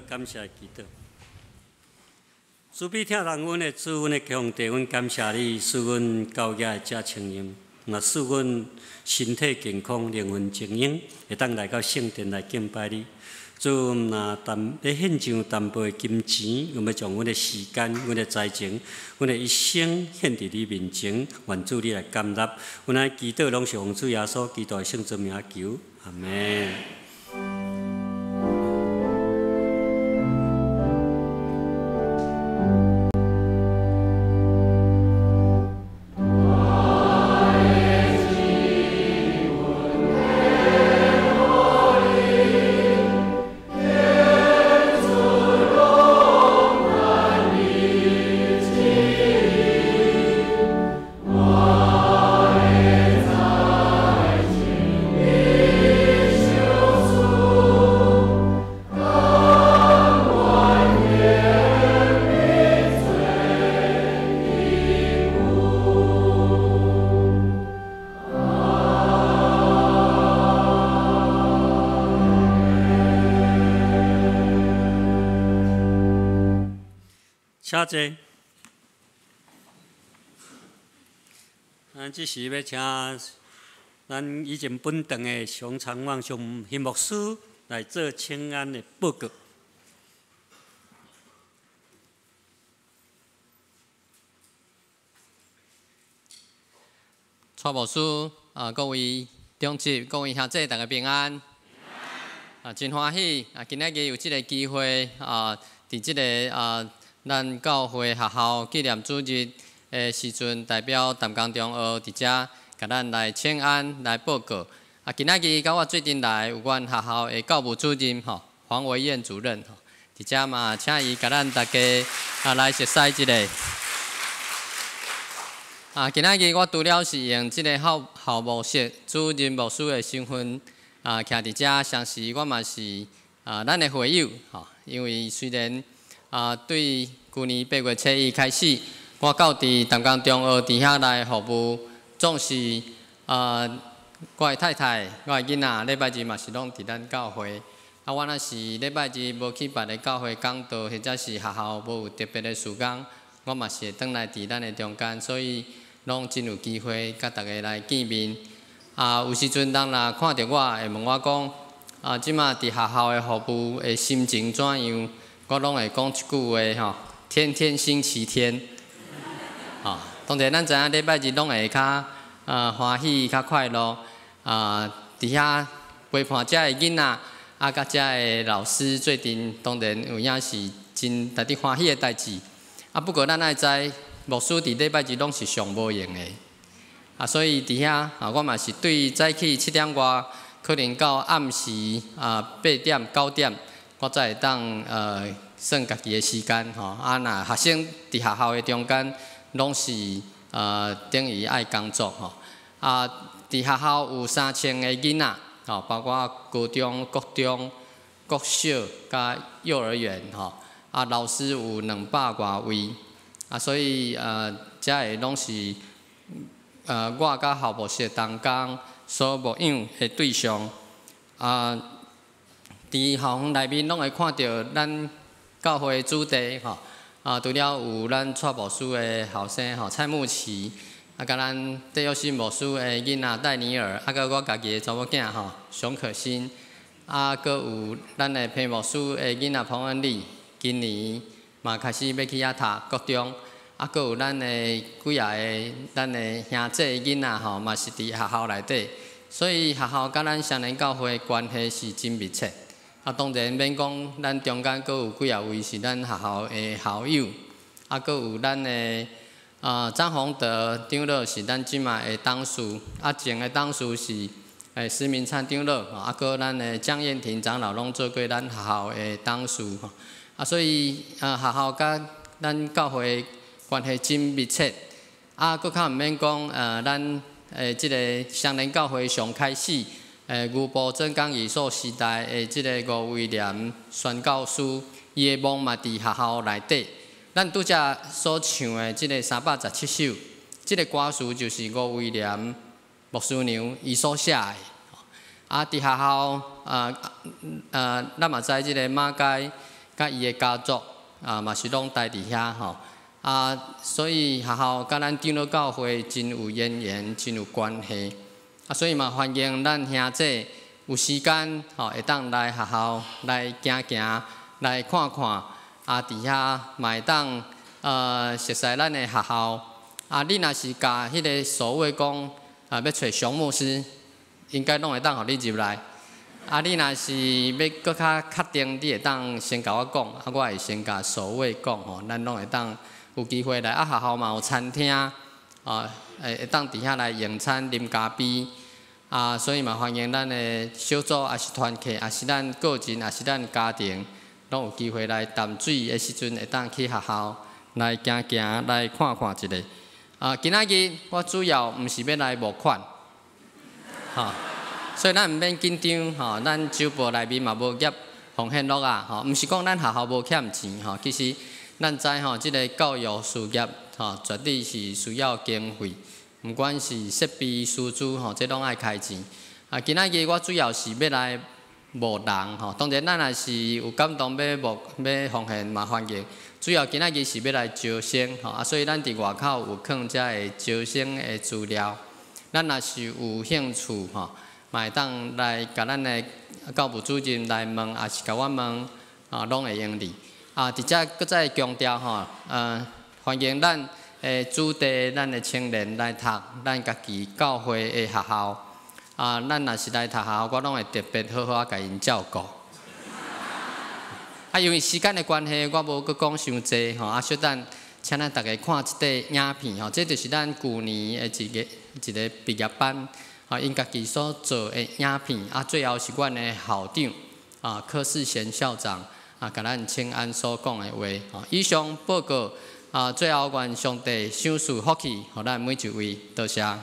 Speaker 1: 感謝祈禱，慈悲疼惜阮的主，阮的上帝，阮感謝你，賜阮到遮會遮清閒，也賜阮身體健康、靈魂精英，會當來到聖殿來敬拜你。主，若淡欲獻上淡薄的金錢，阮欲將阮的時間、阮的才情、阮的一生獻佇你面前，願主你來接納。阮的祈禱攏是奉主耶穌基督的聖尊名求，阿們。請坐。咱這時欲請咱以前本堂的熊長旺熊牧師來做請安的報告。
Speaker 3: 蔡牧師啊，各位長執、各位兄弟，大家平安。啊，真歡喜啊！今仔日有這个機會啊，佇這个啊，咱教會學校紀念主日的時陣，代表淡江中學佇遮，共咱來請安來報告。啊，啊，今仔日佮我做陣來有阮學校的教務主任吼，黃維燕主任吼，佇遮嘛，請伊共咱大家啊來熟似一下。啊，今仔日我除了是用這個校校牧室主任牧師的身份啊，徛佇遮，同時我嘛是啊咱的會友吼，因為雖然啊對舊年8月7日開始，我到佇淡江中學佇遐來服務，總是啊我的太太、我的囡仔，禮拜日嘛是攏佇咱教會。啊，我若是禮拜日無去別个教會講道，或者是學校無有特別的事工，我嘛是會轉來佇咱的中間，所以攏真有機會佮大家來見面。啊，有時陣人若看著我，會問我講，啊，這馬佇學校的服務的心情怎樣？我攏會講一句話吼，天天星期天。吼，當然咱知影禮拜日攏會較啊歡喜、較快樂。啊，佇遐陪伴遮的囡仔，啊，佮遮的老師做陣，當然有影是真值得歡喜的代誌。啊，不過咱愛知，牧師佇禮拜日攏是上無閒的。啊，所以佇遐啊，我嘛是對早起7點外，可能到暗時啊8點9點，我才會當算家己的時間吼。啊，若學生佇學校的中間，攏是等於愛工作吼。啊，佇學校有3000個囡仔，吼，包括高中、國中、國小佮幼兒園吼。啊，老師有200外位，啊，所以遮个攏是我佮校牧室同工所牧養的對象。啊，佇校園內面攏會看著咱教會的主題吼。啊，除了有咱蔡牧師的後生吼蔡牧琪，啊，佮咱戴耀新牧師的囡仔戴尼爾，啊，閣我家己的查某囝吼熊可欣，啊，閣有咱的彭牧師的囡仔彭恩麗，今年嘛開始欲去遐讀國中，啊，閣有咱的幾仔个咱的兄弟囡仔吼，嘛是佇學校內底，所以學校佮咱雙連教會關係是真密切。啊，當然免講，咱中間閣有幾仔位是咱學校的校友，啊，閣有咱的啊張宏德長老是咱這馬的董事，啊前的董事是施明燦長老，啊，閣咱的江燕婷長老攏做過咱學校的董事吼，啊，所以啊學校佮咱教會關係真密切，啊，閣較毋免講，咱的這个雙連教會上開始。牛埔真講義所時代的這个吳威廉宣教師，伊的墓嘛佇學校內底。咱拄才所唱的這个317首，這个歌詞就是吳威廉牧師娘伊所寫的。啊，佇學校啊啊，咱嘛知這个馬偕佮伊的家族啊，嘛是攏待佇遐吼。啊，所以學校佮咱長老教會真有淵源，真有關係。啊，所以嘛，歡迎咱兄弟有時間吼，會當來學校來行行，來看看。啊，佇遐嘛會當熟似咱的學校。啊，你若是共彼个守衛講啊，欲揣熊牧師，應該攏會當予你入來。啊，你若是欲閣較確定，你會當先共我講，啊，我會先共守衛講吼，咱攏會當有機會來。啊，學校嘛有餐廳，啊，會當佇遐來用餐、啉咖啡。啊，所以嘛歡迎咱的小組，抑是團契，抑是咱個人，抑是咱家庭，攏有機會來淡水的時陣，會當去學校來行行，來看看一下。啊，今仔日我主要毋是欲來募款，吼，所以咱毋免緊張，吼，咱周報內面嘛無夾奉獻簿仔，吼，毋是講咱學校無欠錢，吼，其實咱知吼，這个教育事業，吼，絕對是需要經費。毋管是設備、師資吼，這攏愛開錢。啊，今仔日我主要是欲來募人吼，當然咱若是有感動欲募欲奉獻嘛歡迎。主要今仔日是欲來招生吼，啊，所以咱佇外口有囥遮个招生的資料。咱若是有興趣吼，嘛會當來共咱的教務主任來問，抑是共我問，啊，攏會用得。啊，佇遮閣再強調吼，歡迎咱的子弟、咱的青年來讀咱家己教會的學校。啊，咱若是來讀學校，我攏會特別好好仔共𪜶照顧。啊，因為時間的關係，我無閣講傷濟吼。啊，小等，請咱逐家看這塊影片吼，這就是咱舊年的一个一个畢業班。𪜶家己所做的影片，啊，最後是阮的校長啊，柯世賢校長啊，共咱請安所講的話。以上報告啊，最後願上帝賞賜福氣，予咱每一位，多謝。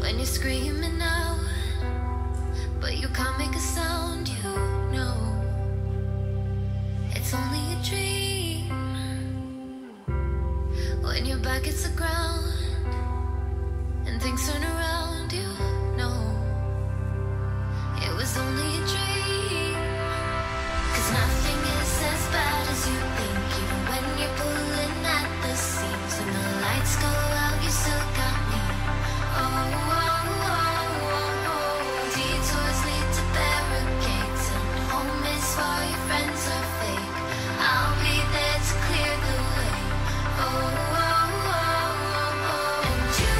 Speaker 4: When you're screaming out, but you can't make a sound, you know it's only a dream. When your back hits the ground and things turn around, you know it was only a dream. 'Cause nothing is as bad as you think, even when you're pulling at the seams. When the lights go out, you still got me. Oh, oh, oh, oh, oh. Detours lead to barricades, and home is for your friends are fake. I'll be there to clear the way. Oh, oh, oh, oh, oh. And you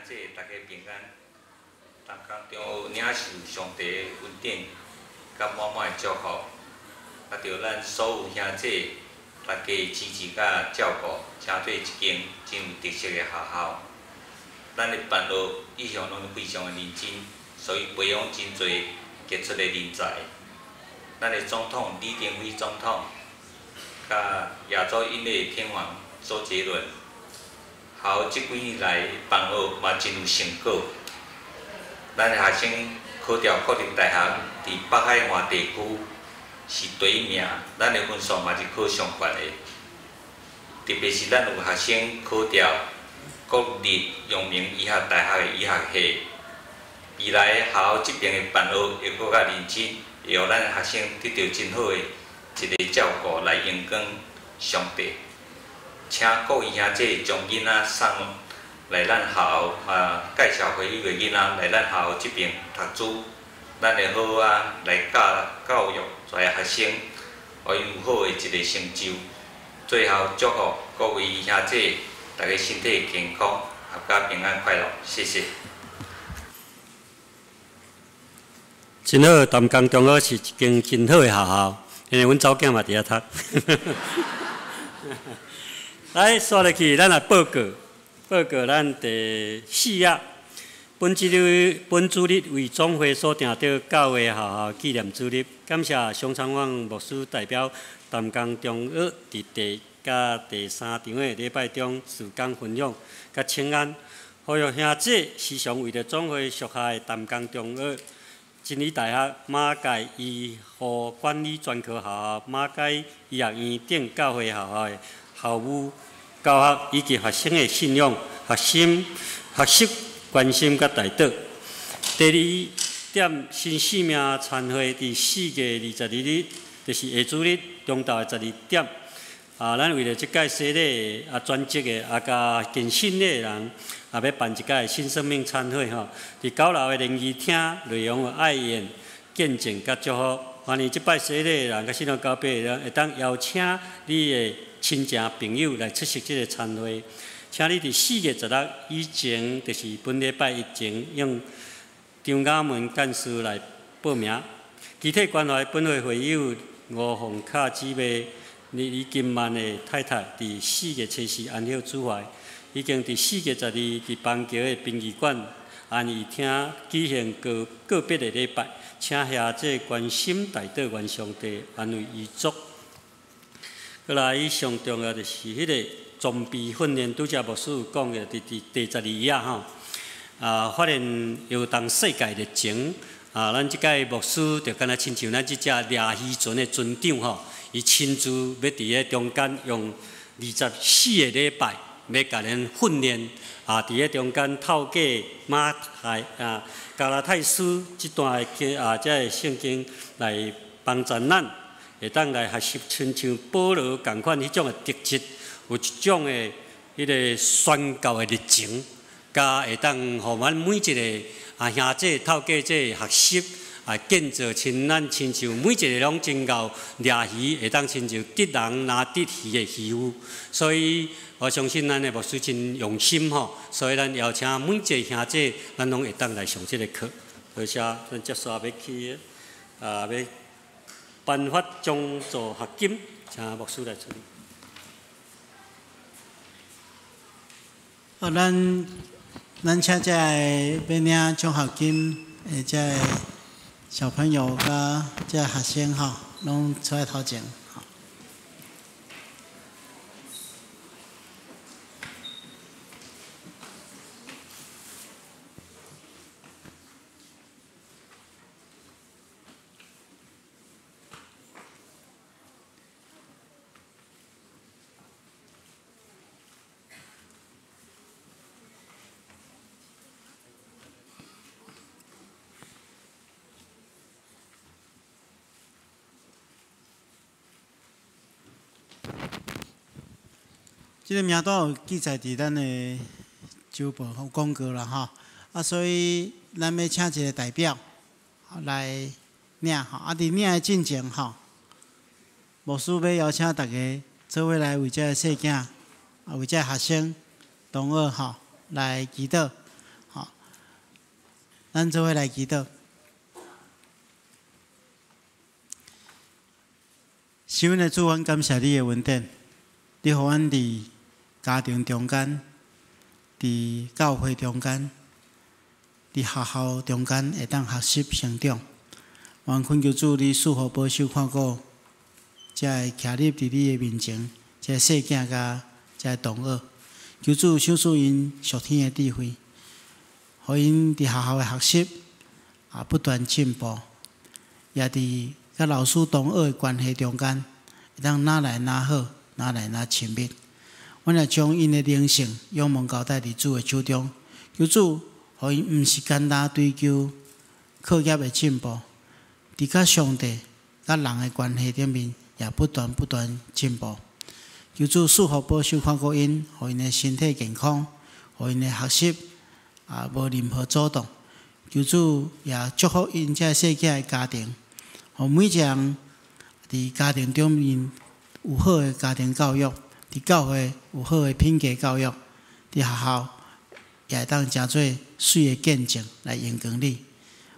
Speaker 5: 弟，大家平安。南江中学领受上帝的恩典，佮满满的祝福，啊，著咱所有兄弟大家支持佮照顾，成做一间真有特色的学校。咱的办学一向拢非常的认真，所以培养真济杰出的人才。咱的总统李登辉总统，佮亚洲音乐天王周杰伦。学校这几年来办学嘛真有成果。咱的学生考著国立大学，伫北海岸地区是第一名，咱的分数嘛是考上悬的。特别是咱有学生考著国立阳明医学大学的医学系。未来学校这边的办学会阁较认真，会予咱学生得到真好的一个照顾来荣光上帝。请各位兄弟将囡仔送来咱学校，介绍会友的囡仔来咱学校这边读书，咱会好啊来教教育跩学生，予𪜶有好的一个成就。最后祝福各位兄弟，大家身体健康，闔家平安快乐，谢谢。
Speaker 1: 真好，淡江中学是一间真好的学校，因为阮查某囝嘛伫遐读。来，煞落去，咱来报告，报告咱第四页。本主日，本主日为总会所定的教会学校纪念主日，感谢熊长旺牧师代表淡江中学伫第佮第三场的礼拜中事工分享佮请安，呼吁兄弟时常为著总会属下的淡江中学、真理大学、马偕医护管理专科学校、马偕医学院等教会学校的校务、教学以及学生的信仰、学心、学习关心佮代祷。第二点，新生命餐会伫4月22日，就是下主日中昼的12点。咱为了这届洗礼专职的佮健身的人，也欲办一届新生命餐会吼。伫9楼的联谊厅，内容有爱宴、见证佮祝福。欢迎这摆洗礼的人佮信仰交拜的人，会当邀请你的亲情朋友来出席这个餐会。请你伫4月16以前，就是本礼拜以前，用张雅文干事来报名。具体关怀本会会友吴凤卡姊妹、李金曼的太太，伫4月7日安息主怀，已经伫4月12伫板桥的殡仪馆安义厅举行告告别的礼拜，请兄弟关心代祷，愿上帝安慰遗族。过来，上重要就是彼个装备训练，拄才牧师有讲的，伫第12页吼，发现摇动世界热情，咱这届牧师就敢若亲像咱这只掠鱼船的船长吼，伊亲自欲伫咧中间用24个礼拜，欲共咱训练，伫咧中间透过马太加拉太书这段的经这个圣经来帮助咱，会当来学习亲像保罗仝款彼种的特质，有一种的彼个宣教的热情，佮会当予咱每一个兄弟透过这个学习建造亲咱亲像每一个拢真𠢕掠鱼，会当亲像得人若得鱼的渔夫。所以我相信咱的牧师真用心吼，所以咱邀请每一个兄弟，咱拢会当来上这个课。多谢，咱接续欲去欲颁发奖助学金，请牧师来处理。
Speaker 2: 好，咱请这个欲领奖学金的这个小朋友佮这个学生吼，拢出来头前。这个名单有记载伫咱的周报有广告啦吼，所以咱欲请一个代表来领吼，伫领的进前吼，牧师欲邀请大家做伙来为这个细囝，为这个学生同学吼来祈祷。咱做伙來祈禱。是阮的主，阮感謝你的恩典，你予阮佇家庭中間、佇教會中間、佇學校中間會當學習成長。願懇求主，你賜福保守看顧，遮個徛立佇你的面前，遮細囝佮遮同學，求主賞賜𪜶屬天的智慧，予𪜶佇學校的學習也不斷進步，也佇佮老師同學的關係中間，會當愈來愈好，愈來愈親密。阮也將𪜶的靈性仰望交代佇主的手中，求主予𪜶毋是干焦追求課業的進步，佇佮上帝、佮人的關係頂面也不斷不斷進步。求主賜福保守看顧𪜶，予𪜶的身體健康，予𪜶的學習也無任何阻擋。求主也祝福𪜶這細囝的家庭，予每一個人佇家庭中面有好的家庭教育，佇教會有好的品格教育，佇學校也會當成做媠的見證來榮光你。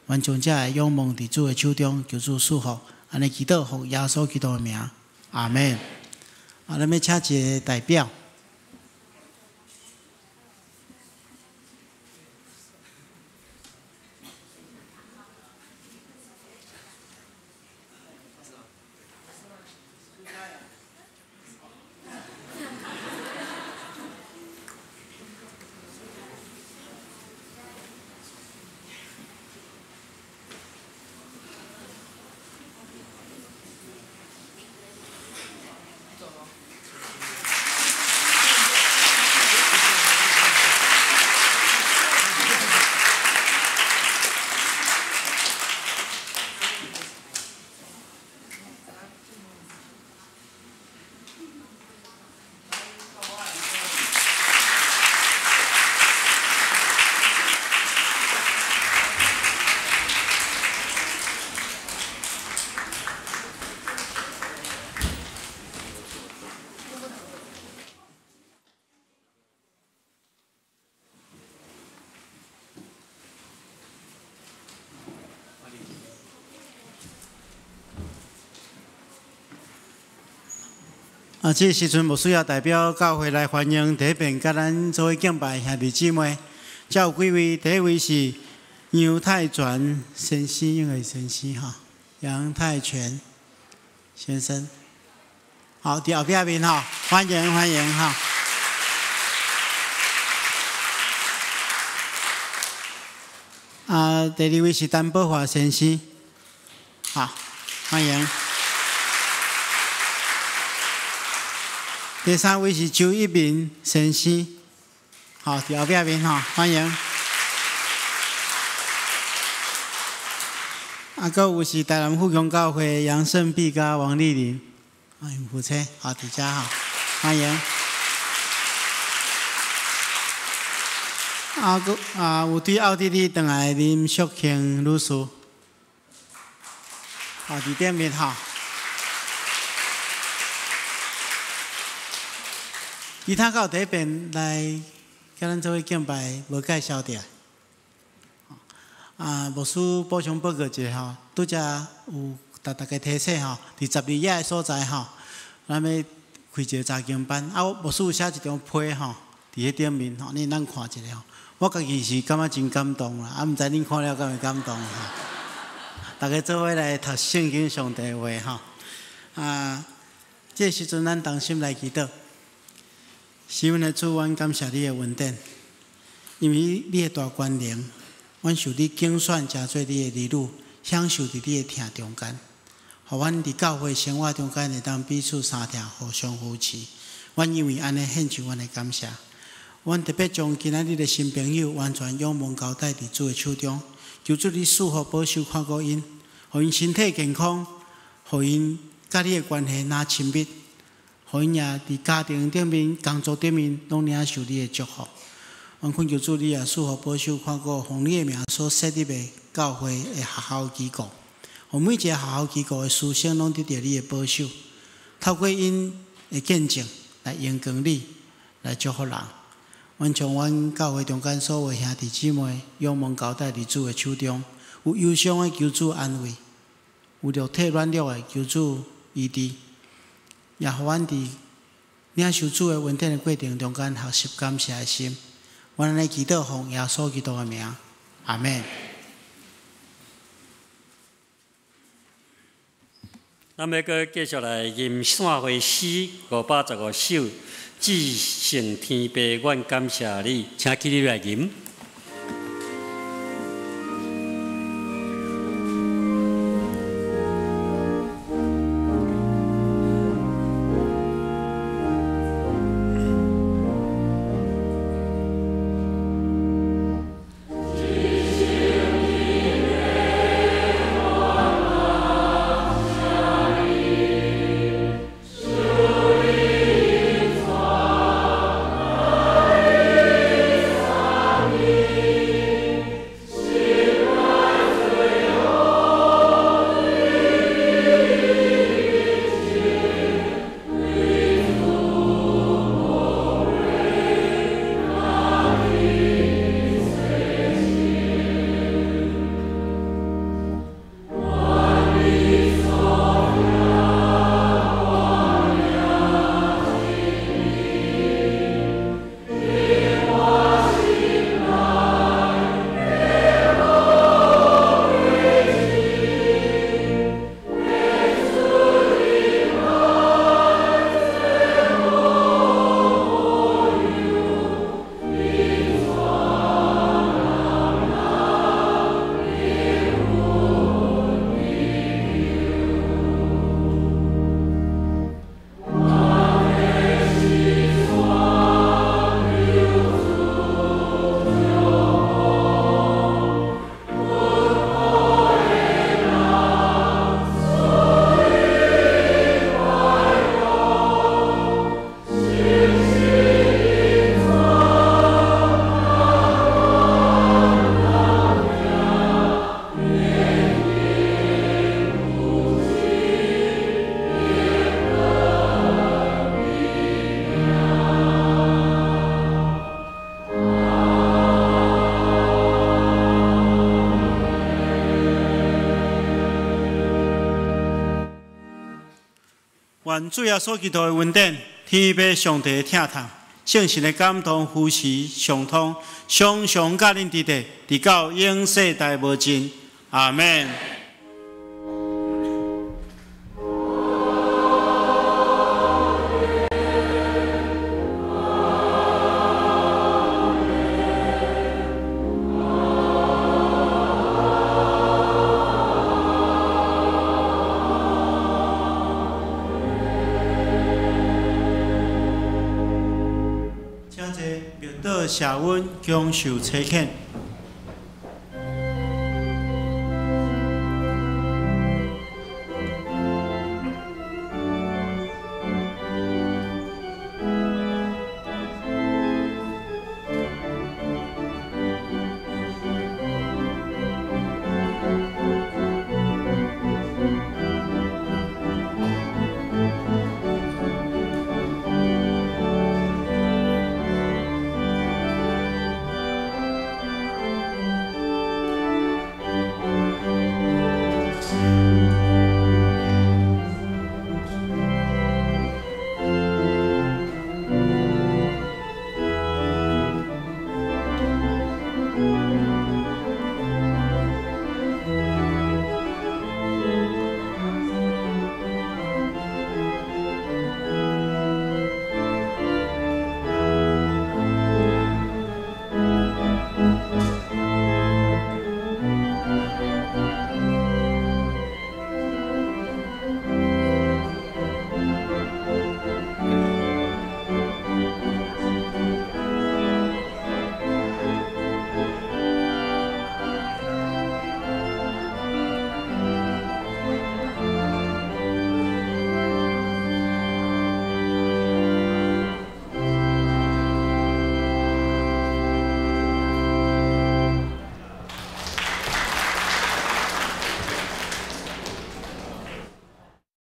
Speaker 2: 阮將這个仰望佇主的手中，求主賜福，按呢祈禱奉耶穌基督的名，阿們。啊，咱欲請一个代表。啊，這個時陣牧師也代表教會來歡迎第一遍佮咱做伙敬拜兄弟姊妹。遮有幾位，第一位是楊泰全先生，應該是先生哈，楊泰全先生。好，佇後壁面吼，歡迎歡迎哈。啊，第二位是陳寶華先生，好，歡迎。第三位是周一鳴先生，好，佇後壁面吼，歡迎。啊，閣有是台南富強教會楊勝碧佮王麗玲，歡迎夫妻，好，佇遮吼，歡迎。啊，閣啊，有對奧地利轉來林淑慶女士，好，佇頂面吼。其他閣有第一遍來佮咱做伙敬拜，無介紹著。啊，牧師補充報告一下吼，拄才有逐大家提醒吼，佇12頁的所在吼，咱欲開一个查經班。啊，牧師有寫一張批吼，佇彼頂面吼，恁咱看一下吼。我家己是感覺真感動啦，啊，毋知恁看了敢會感動吼。逐家做伙來讀聖經上帝話吼。啊，這個時陣咱同心來祈禱。是阮的主，阮感謝你的恩典，因為你的大權能，阮受你揀選，成做你的兒女，享受佇你的疼中間，予阮佇教會生活中間會當彼此相疼，互相扶持。阮因為按呢獻上阮的感謝。阮特別將今仔日的新朋友完全仰望交代佇主的手中，求主你賜福保守看顧𪜶，予𪜶身體健康，予𪜶佮你的關係若親密。予𪜶也佇家庭頂面、工作頂面，攏領受你的祝福。阮懇求主，你也賜福保守看顧，奉你的名所設立的教會的學校機構，予每一個學校機構的師生攏得著你的保守，透過𪜶的見證來榮光你，來祝福人。阮將阮教會中間所有兄弟姊妹仰望交代佇主的手中，有憂傷的求主安慰，有肉體軟弱的求主醫治，也予阮佇領受主的恩典的過程中間學習感謝的心。阮按呢祈禱，奉耶穌基督的名，阿們。
Speaker 1: 咱欲閣繼續來吟散會詩515首，至聖天父，阮感謝你，請起立來吟。
Speaker 2: 願主耶穌基督的恩典、天父上帝的疼痛、聖神的感動、扶持、相通，常常佮恁佇咧，直到永世代無盡。阿們。謝阮享受差遣。